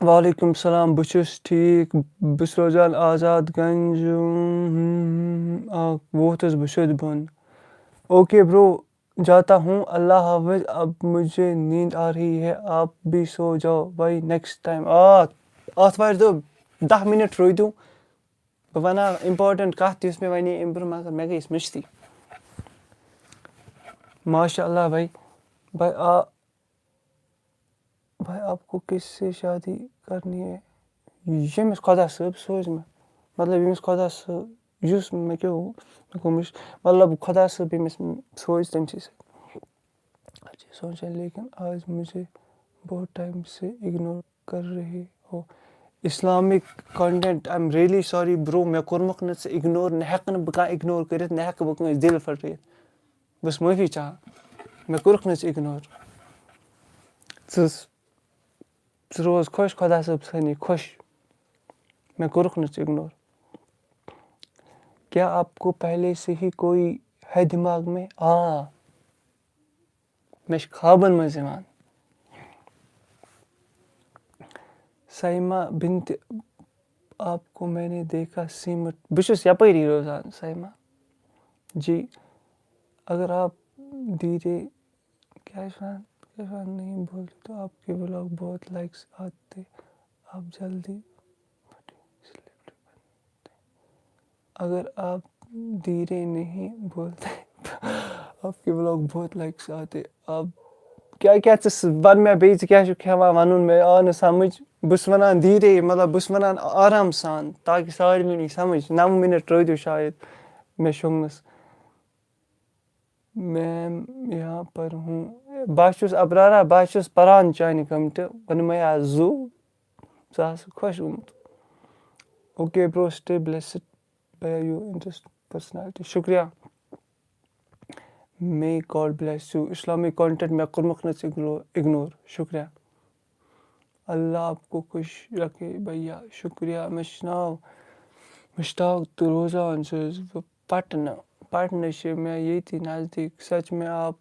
وعلیکم السلام، بہٕ چھُس ٹھیٖک، بہٕ چھُس روزان آزاد گنج۔ آ، ووتُس بہٕ سیوٚد بۄن۔ اوکے برو، جاتا ہوں، اللہ حافظ، اب مجھے نیند آ رہی ہے، آپ بھی سو جاؤ بھائی، نیکسٹ ٹائم۔ آ، آتھوارِ دۄہ دَہ مِنٹ روٗدِو، بہٕ وَنہٕ ہا important کَتھ، یُس مےٚ وَنے اَمہِ برٛونٛہہ، مگر مےٚ گٔیَس مٔشتٕے۔ ماشاء اللہ بھائی، بھائی آ، بھائی آپ کو کس سے شادی کرنی ہے؟ ییٚمِس خۄدا صٲب سوزِ مےٚ، مطلب، ییٚمِس خۄدا صٲب، یُس مےٚ کیٛاہ، مےٚ گوٚو مٔشِتھ، مطلب، خۄدا صٲب ییٚمِس سوزِ، تٔمۍ سٕے سۭتۍ۔ اچھا سوچا، لیکن آج مجھے بہت ٹائم سے اگنور کر رہے ہو۔ Islamic content, I'm really sorry bro، مےٚ کوٚرمُت نہٕ ژٕ اِگنور، نہ ہٮ۪کہٕ نہٕ بہٕ کانٛہہ اِگنور کٔرِتھ، نہ ہٮ۪کہٕ بہٕ کٲنٛسہِ دِل پھٕٹرٲیِتھ۔ بہٕ چھُس معٲفی چاہان، مےٚ کوٚرُکھ نہٕ ژٕ اِگنور۔ ژٕ ژٕ روز خۄش، خۄدا صٲب تھٲینی خۄش۔ مےٚ کوٚرُکھ نہٕ ژٕ اِگنور۔ کیا آپ کو پہلے سے ہی کوئی ہے دماغ میں؟ آ، مےٚ چھِ خوابن منٛز یِوان۔ سایما بنت، آپ کو میں نے دیکھا سیمٹ۔ بہٕ چھُس یپٲری روزان، سایما جی۔ اگر آپ دھیرے کیا چھِ وَنان، کیا چھِ وَنان، نہیں بولتے تو آپ کے ولاگ بہت لائکس آتے، آپ جلدی۔ اگر آپ دھیرے نہیں بولتے تو آپ کے ولاگ بہت لائکس آتے۔ آپ کیا، کیا ژٕ س-، وَن مےٚ بیٚیہِ، ژٕ کیٛاہ چھُکھ کھٮ۪وان وَنُن، مےٚ آو نہٕ سَمٕجھ۔ بہٕ چھُس وَنان دھیرے، مطلب، بہٕ چھُس وَنان آرام سان، تاکہِ سارنٕے یی سَمٕجھ۔ نَو مِنٹ روٗدِو شاید مےٚ شۄنٛگنَس۔ میم یہاں پر ہوں۔ بہٕ چھُس ابرارا، بہٕ چھُس پران چانہِ کمنٹہٕ، وۄنۍ مَے آز زُو، ژٕ آسہٕ خۄش گوٚمُت۔ اوکے برو، stay blessed by your interest personality۔ شُکریہ۔ May God bless you۔ Islamic content مےٚ کوٚرمُت نہٕ ژٕ اِگنور، اِگنور۔ شُکریہ۔ اللہ آپ کو خوش رکھے بھیا۔ شُکریہ۔ مےٚ چھُ ناو مشتاق تہٕ روزان چھُس بہٕ پٹنہٕ۔ پٹنہٕ چھِ مےٚ ییٚتی نزدیٖک۔ سچ میں آپ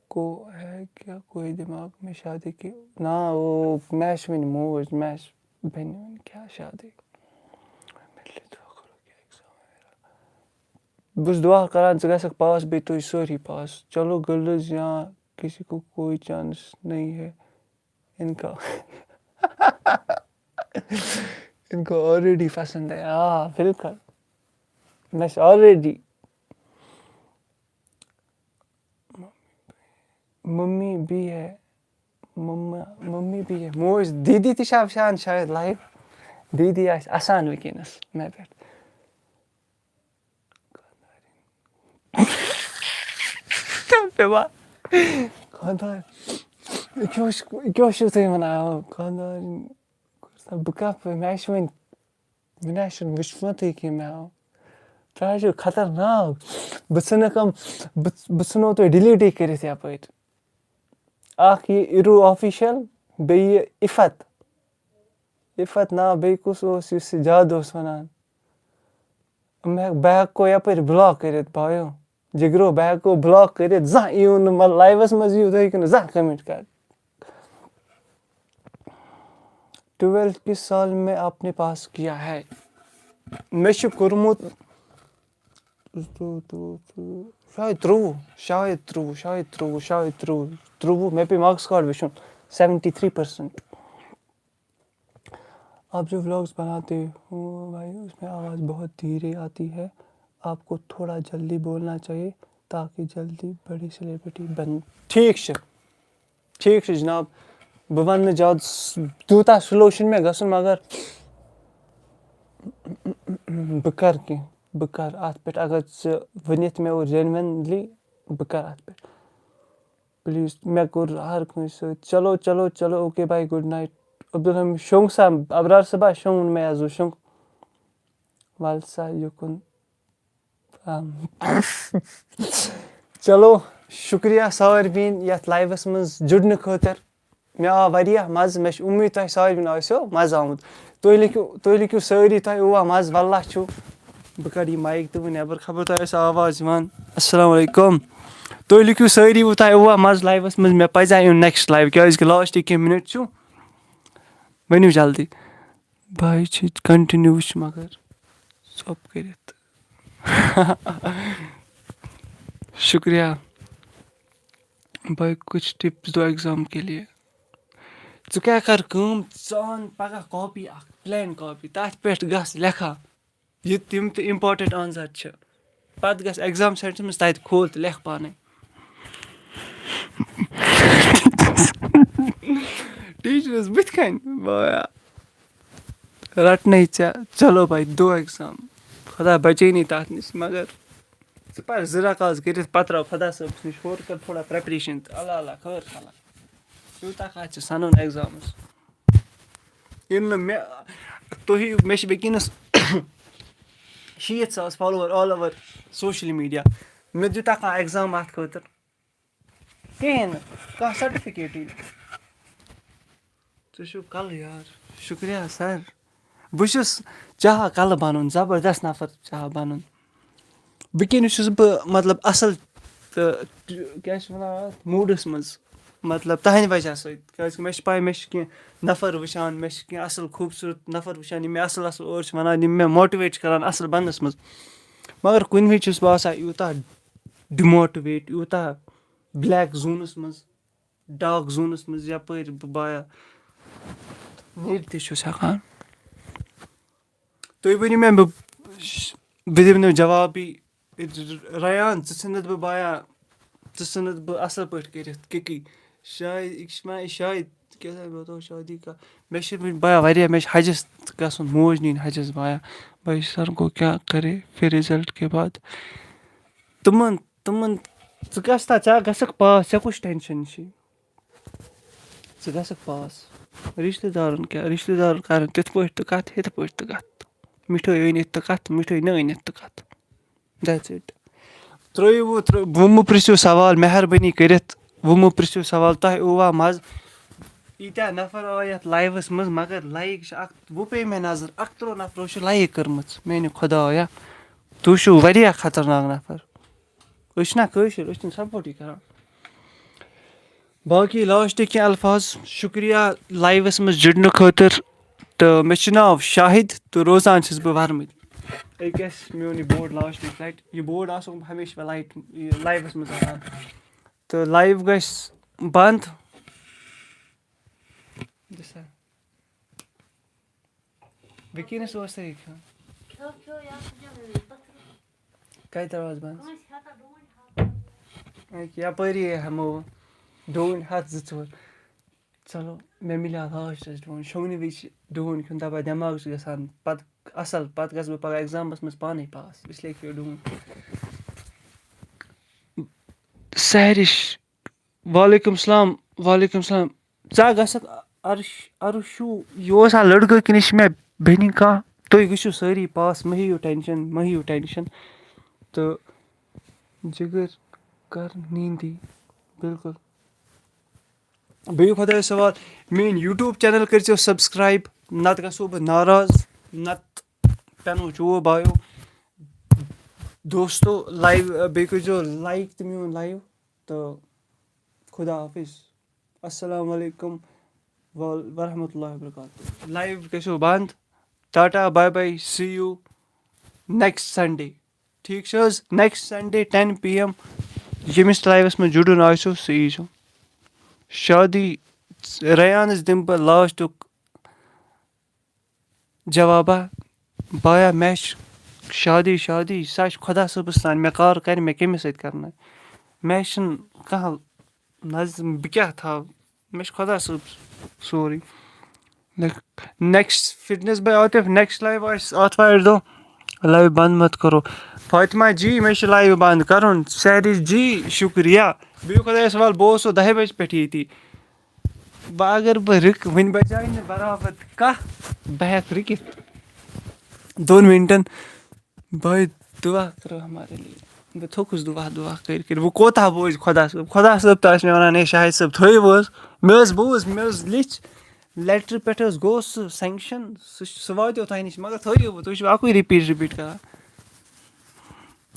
کو ہے کیا کوئی دماغ میں شادی کی؟ نا، وہ مےٚ چھِ وٕنہِ موج، مےٚ چھِ بیٚنہِ وٕنہِ کیٛاہ شادی؟ بہٕ چھُس دُعا کران ژٕ گژھکھ پاس، بیٚیہِ تُہۍ سٲری پاس۔ چلو گرلز، یہاں کسی کو کوئی چانس نہیں ہے۔ ان کا، ان کو آلریڈی پسند ہے۔ آ، بالکل۔ مےٚ چھِ آلریڈی ممی بھی ہے، مما، ممی بھی ہے۔ موج، دیدی تہِ چھا وٕچھان شاید لایِو؟ دیدی آسہِ اَسان وٕنکیٚنَس مےٚ پٮ۪ٹھ۔ پیٚوان۔ خانٛدار، یہِ کیٛاہ اوس، یہِ کیٛاہ اوس تُہۍ وَنان؟ خانٛدار، بہٕ کَتھ پٮ۪ٹھ؟ مےٚ چھِ وۄنۍ، مےٚ نہ چھُنہٕ وٕچھمُتٕے کینٛہہ مےٚ آو۔ تۄہہِ حظ چھُو خطرناک۔ بہٕ ژھٕنَکھ یِم، بہٕ، بہٕ ژھٕنو تۄہہِ ڈِلیٖٹٕے کٔرِتھ یَپٲرۍ۔ اَکھ یہِ اِروٗ آفیشَل، بیٚیہِ یہِ اِفَت۔ اِفَت ناو بیٚیہِ کُس اوس یُس یہِ زیادٕ اوس وَنان؟ مےٚ، بہٕ ہٮ۪کو یَپٲرۍ بٕلاک کٔرِتھ بایو۔ جِگرو، بہٕ ہٮ۪کو بٕلاک کٔرِتھ، زانٛہہ یِیِو نہٕ مطلب لایوَس منٛز یِیِو تُہۍ ہیٚکِو نہٕ زانٛہہ کَمٮ۪نٛٹ کَرِتھ۔ ٹُویلتھ کِس سال میں آپ نے پاس کیا ہے؟ مےٚ چھُ کوٚرمُت زٕتووُہ، ترٛووُہ، شاید ترٛووُہ، شاید ترٛووُہ، شاید ترٛووُہ، شاید ترٛووُہ، ترٛووُہ۔ مےٚ پیٚیہِ مارکس کارڈ وٕچھُن، seventy three percent۔ آپ جو ولاگز بناتے ہو بھائی، اس میں آواز بہت دھیرے آتی ہے، آپ کو تھوڑا جلدی بولنا چاہیے۔ تاکہِ جلدی بڑی سیلیبریٹی بنہٕ۔ ٹھیٖک چھُ، ٹھیٖک چھُ جناب، بہٕ ونہٕ نہٕ زیادٕ س-، تیوٗتاہ سلو چھُنہٕ مےٚ گژھُن، مگر بہٕ کرٕ کینٛہہ، بہٕ کرٕ اتھ پٮ۪ٹھ۔ اگر ژٕ ؤنِتھ مےٚ اور جینوَنلی، بہٕ کرٕ اتھ پٮ۪ٹھ۔ پلیز، مےٚ کوٚر ہر کٲنٛسہِ سۭتۍ۔ چلو، چلو، چلو، اوکے، باے، گُڈ نایٹ۔ عبدالحمید شۄنٛگ سا، ابرار صٲبا، شۄنٛگُن مےٚ حظ اوس شۄنٛگ۔ وَل سا یُکُن۔ آم۔ چلو، شُکریہ سارنٕے یَتھ لایوَس منٛز جُڑنہٕ خٲطرٕ۔ مےٚ آو واریاہ مَزٕ۔ مےٚ چھِ اُمید تۄہہِ سارنٕے آسیو مَزٕ آمُت۔ تُہۍ لیکھِو، تُہۍ لیکھِو سٲری تۄہہِ اوا مَزٕ، واللہ چھُو۔ بہٕ کَڑٕ یہِ مایِک تہٕ وۄنۍ نٮ۪بَر، خبر تۄہہِ آسہِ آواز یِوان۔ السلام علیکُم۔ تُہۍ لیکھِو سٲری وۄنۍ تۄہہِ اوا مَزٕ لایوَس منٛز۔ مےٚ پَزِ ہا یُن نیکسٹ لایِو، کیٛازِکہِ لاسٹ کینٛہہ مِنَٹ چھُ۔ ؤنِو جلدی۔ بھائی چھِ کنٹِنیو وٕچھ مگر ژۄپ کٔرِتھ۔ شُکریہ۔ بھائی کچھ ٹپس دو ایگزام کے لیے۔ ژٕ کیٛاہ کر کٲم، ژٕ اَن پگاہ کاپی اکھ، پلین کاپی، تَتھ پٮ۪ٹھ گژھ لیکھا یہِ تِم تہِ امپارٹنٹ آنسر چھِ۔ پتہٕ گژھ ایگزام سینٹرس منٛز، تَتہِ کھول تہٕ لیکھ پانے۔ ٹیچرس بٕتھِ کنہِ، بایا۔ رٹنے ژےٚ، چلو بھائی، دو ایگزام۔ خدا بچٲنی تتھ نِش، مگر ژٕ پر زٕ رکاژ کٔرِتھ، پتہٕ راو خدا صٲبس نِش، ہورٕ کر تھوڑا پریپریشن تہٕ اللہ اللہ خٲر خلق۔ تیوٗتاہ کتھ چھِ سنُن ایگزامس۔ ییٚلہِ نہٕ مےٚ، تُہۍ، مےٚ چھِ وٕنکیٚنس شیٖتھ ساس follower all over social media۔ مےٚ دیُت کانٛہہ ایگزام اتھ خٲطرٕ؟ کِہیٖنۍ نہٕ، کانٛہہ سرٹیفکیٹٕے نہٕ۔ ژٕ چھُکھ کَلہٕ یار۔ شُکریہ سر۔ بہٕ چھُس چاہان کَلہٕ بَنُن، زبردست نفر چاہان بَنُن۔ وٕنکیٚنَس چھُس بہٕ، مطلب، اَصٕل تہٕ کیٛاہ چھِ وَنان اَتھ، موٗڈَس منٛز، مطلب، تَہَنٛدِ وجہ سۭتۍ، کیٛازِکہِ مےٚ چھِ پَے، مےٚ چھِ کینٛہہ نفر وٕچھان، مےٚ چھِ کینٛہہ اَصٕل خوٗبصوٗرت نفر وٕچھان، یِم مےٚ اَصٕل اَصٕل اورٕ چھِ وَنان، یِم مےٚ motivate چھِ کَران اَصٕل بَننَس منٛز۔ مگر کُنہِ وِزِ چھُس بہٕ آسان یوٗتاہ demotivate، یوٗتاہ black zoneَس منٛز، dark zoneَس منٛز، یَپٲرۍ بہٕ بایا نیٖرِتھ تہِ چھُس ہٮ۪کان۔ تُہۍ ؤنِو مےٚ، بہٕ، بہٕ دِمہٕ نہٕ جوابٕے۔ ریان، ژٕ ژھٕنَتھ بہٕ بایا، ژٕ ژھٕنَتھ بہٕ اَصٕل پٲٹھۍ کٔرِتھ کِکی۔ شاید، یہِ چھِ مےٚ شاید، کیٛاہ تام مےٚ دوٚپ شادی کا، مےٚ چھِ وٕنہِ بایا واریاہ، مےٚ چھِ حجَس گژھُن، موج نِنۍ حجَس بایا۔ بھائی سر کو کیا کرے پھر رزلٹ کے بعد؟ تِمَن، تِمَن، ژٕ گژھ تا، ژےٚ گژھکھ پاس، ژےٚ کُس ٹینشن چھُے؟ ژٕ گژھکھ پاس۔ رشتہٕ دارَن کیٛاہ، رشتہٕ دارَن کَرَن تِتھ پٲٹھۍ تہٕ کَتھ، یِتھ پٲٹھۍ تہٕ کَتھ۔ مِٹھٲے أنِتھ تہٕ کَتھ، مِٹھٲے نہٕ أنِتھ تہٕ کَتھ۔ That's it۔ ترٛٲیِو وۄنۍ، ترٛٲ-، وۄنۍ مہٕ پرٛژھِو سوال، مہربٲنی کٔرِتھ وۄنۍ مہٕ پرٛژھِو سوال، تۄہہِ اووا مَزٕ؟ ییٖتیٛاہ نفر آے یَتھ لایوَس منٛز، مگر لایِک چھِ اَکھ، وۄنۍ پیٚیہِ مےٚ نظر، اَکترٛوہ نفرو چھِ لایِک کٔرمٕژ۔ میٛانہِ خۄدایا، تُہۍ چھِو واریاہ خطرناک نفر۔ أسۍ چھِنہ کٲشِر، أسۍ چھِنہٕ سپورٹٕے کران۔ باقٕے لاسٹٕکۍ کینٛہہ الفاظ، شُکریہ لایوَس منٛز جُڑنہٕ خٲطرٕ۔ تہٕ مےٚ چھُ ناو شاہد تہٕ روزان چھُس بہٕ ورمٕتۍ۔ أکیٛاہ میون یہِ بورڈ لاسٹٕچ لَٹہِ، یہِ بورڈ آسو بہٕ ہمیشہِ لایٹ، یہِ لایوَس منٛز آسان۔ تہٕ لایِو گژھِ بنٛد۔ دِسا۔ وٕنکیٚنَس اوس سا یہِ کھیوٚن۔ کھیوٚو، کھیوٚو، یہِ ہسا چھُ پَتھر۔ کَتہِ ترٛاوَس بہٕ حظ؟ کٲنٛسہِ ہَتَہ ڈوٗنۍ ہَتھ۔ أکہِ یَپٲری ہٮ۪مو بہٕ ڈوٗنۍ ہَتھ زٕ ژور۔ چلو، مےٚ مِلیو لاسٹَس ڈوٗنۍ۔ شۄنٛگنہٕ وِزِ چھِ ڈوٗنۍ کھیوٚن، دَپان دٮ۪ماغ چھُ گژھان پَتہٕ اَصٕل، پَتہٕ گژھٕ بہٕ پَگاہ ایٚگزامَس منٛز پانَے پاس، اِسلیے کھیوٚو ڈوٗنۍ۔ سحرِش۔ وعلیکم السلام، وعلیکم السلام۔ ژٕ ہا گژھکھ عرش، عرشو، یہِ اوس ہا لٔڑکہٕ کِنہٕ یہِ چھِ مےٚ بیٚنہِ کانٛہہ؟ تُہۍ گٔژھِو سٲری پاس، مہٕ ہیٚیِو ٹٮ۪نشَن، مہٕ ہیٚیِو ٹٮ۪نشَن۔ تہٕ جِگر کر نیٖندی، بِلکُل۔ بِہِو خۄدایَس حوال۔ میٛٲنۍ YouTube channel کٔرۍزیو subscribe، نَتہٕ گژھو بہٕ ناراض، نَتہٕ پٮ۪نو چوب آیو۔ دوستو، live، بیٚیہِ کٔرۍزیو like تہٕ میون live۔ تہٕ خدا حافظ۔ السلام علیکم ول-، ورحمۃ اللہ وبرکاتہ۔ Live گژھو بنٛد۔ Tata, bye bye، see you next Sunday۔ ٹھیٖک چھِ حظ؟ Next Sunday ten P M ییٚمِس liveَس منٛز جُڑُن آسیو، سُہ ییٖزیو۔ شادی، ریانَس دِمہٕ بہٕ لاسٹُک جوابا، بایا، مےٚ چھُ شادی شادی، سۄ چھِ خۄدا صٲبَس تام، مےٚ کَر کَرِ، مےٚ کٔمِس سۭتۍ کَرناوِ؟ مےٚ چھِنہٕ کانٛہہ، نہ حظ، بہٕ کیٛاہ تھاوٕ؟ مےٚ چھِ خۄدا صٲب سورُے۔ Next fitness by Atif، next live آسہِ آتھوارِ دۄہ۔ Live بنٛد مت کرو۔ فاطمہ جی، مےٚ چھِ live بنٛد کرُن۔ سحری جی، شُکریہ۔ بِہِو خۄدایَس حوال، بہٕ اوسُس دَہہِ بجہِ پٮ۪ٹھ ییٚتی۔ بہٕ اگر بہٕ رُکہٕ، وٕنہِ بجاے نہٕ برابر کاہ، بہٕ ہٮ۪کہٕ رُکِتھ دۄن مِنٹَن۔ بھائی، دعا کرو ہمارے لیے۔ بہٕ تھوٚکُس دعا، دعا کٔرۍ کٔرۍ۔ وۄنۍ کوتاہ بوزِ خۄدا صٲب؟ خۄدا صٲب تہِ آسہِ مےٚ وَنان، "ہے شاہد صٲب، تھٲیِو حظ۔" مےٚ حظ بوٗز، مےٚ حظ لیٚچھ، لیٹرِ پٮ۪ٹھ حظ گوٚو سُہ sanction، سُہ چھُ، سُہ واتیو تۄہہِ نِش، مگر تھٲیِو وۄنۍ، تُہۍ چھِو اَکُے repeat، repeat کران۔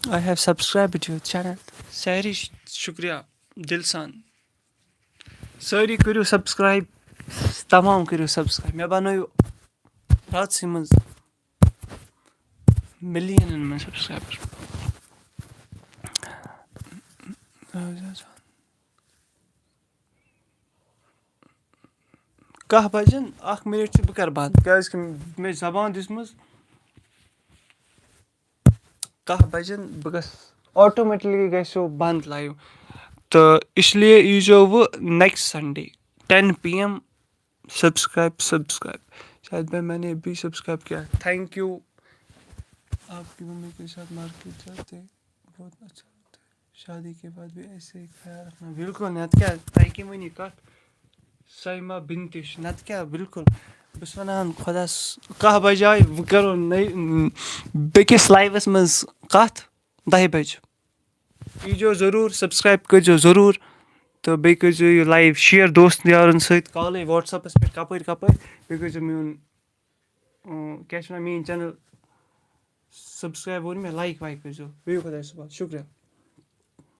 I have subscribed your channel۔ سحری، شُکریہ دِل سان۔ سٲری کٔرِو subscribe، تمام کٔرِو subscribe۔ مےٚ بنٲیِو راتسٕے منٛز مِلیَنَن منٛز subscriber۔ کاہ بجن اکھ مِنٹ چھُ، بہٕ کرٕ بنٛد، کیٛازِ کہِ مےٚ چھِ زبان دِژمٕژ۔ کاہ بجن بہٕ گژھٕ، automatically گژھِ سُہ بنٛد live۔ تہٕ اس لیے ییٖزیو وۄنۍ next Sunday ten P M۔ Subscribe, subscribe। شاید میں، میں نے ابھی subscribe کیا۔ Thank you۔ آپ کی ممی کے ساتھ مارکیٹ جاتے، بہت اچھا ہوتا ہے۔ شادی کے بعد بھی ایسے ہی خیال رکھنا۔ بالکل، نتہٕ کیٛاہ، تۄہہِ کٔمۍ ؤنِو یہِ کتھ؟ سایمہ بنتِش، نتہٕ کیٛاہ، بالکل۔ بہٕ چھُس ونان، خۄدا س-، کاہ بجے، وۄنۍ کرو نٔے، بیٚکِس liveس منٛز کتھ دَہہِ بجہِ۔ ییٖزیو ضروٗر، subscribe کٔرۍزیو ضروٗر، تہٕ بیٚیہِ کٔرۍزیو یہِ live share دوستن یارن سۭتۍ، کالٕے WhatsAppس پٮ۪ٹھ، کپٲرۍ کپٲرۍ۔ بیٚیہِ کٔرۍزیو میون، اۭں، کیٛاہ چھِ وَنان، میٲنۍ channel subscribe، ووٚن مےٚ، like وایِک کٔرۍزیو۔ بِہِو خۄدایَس حوال، شُکریہ۔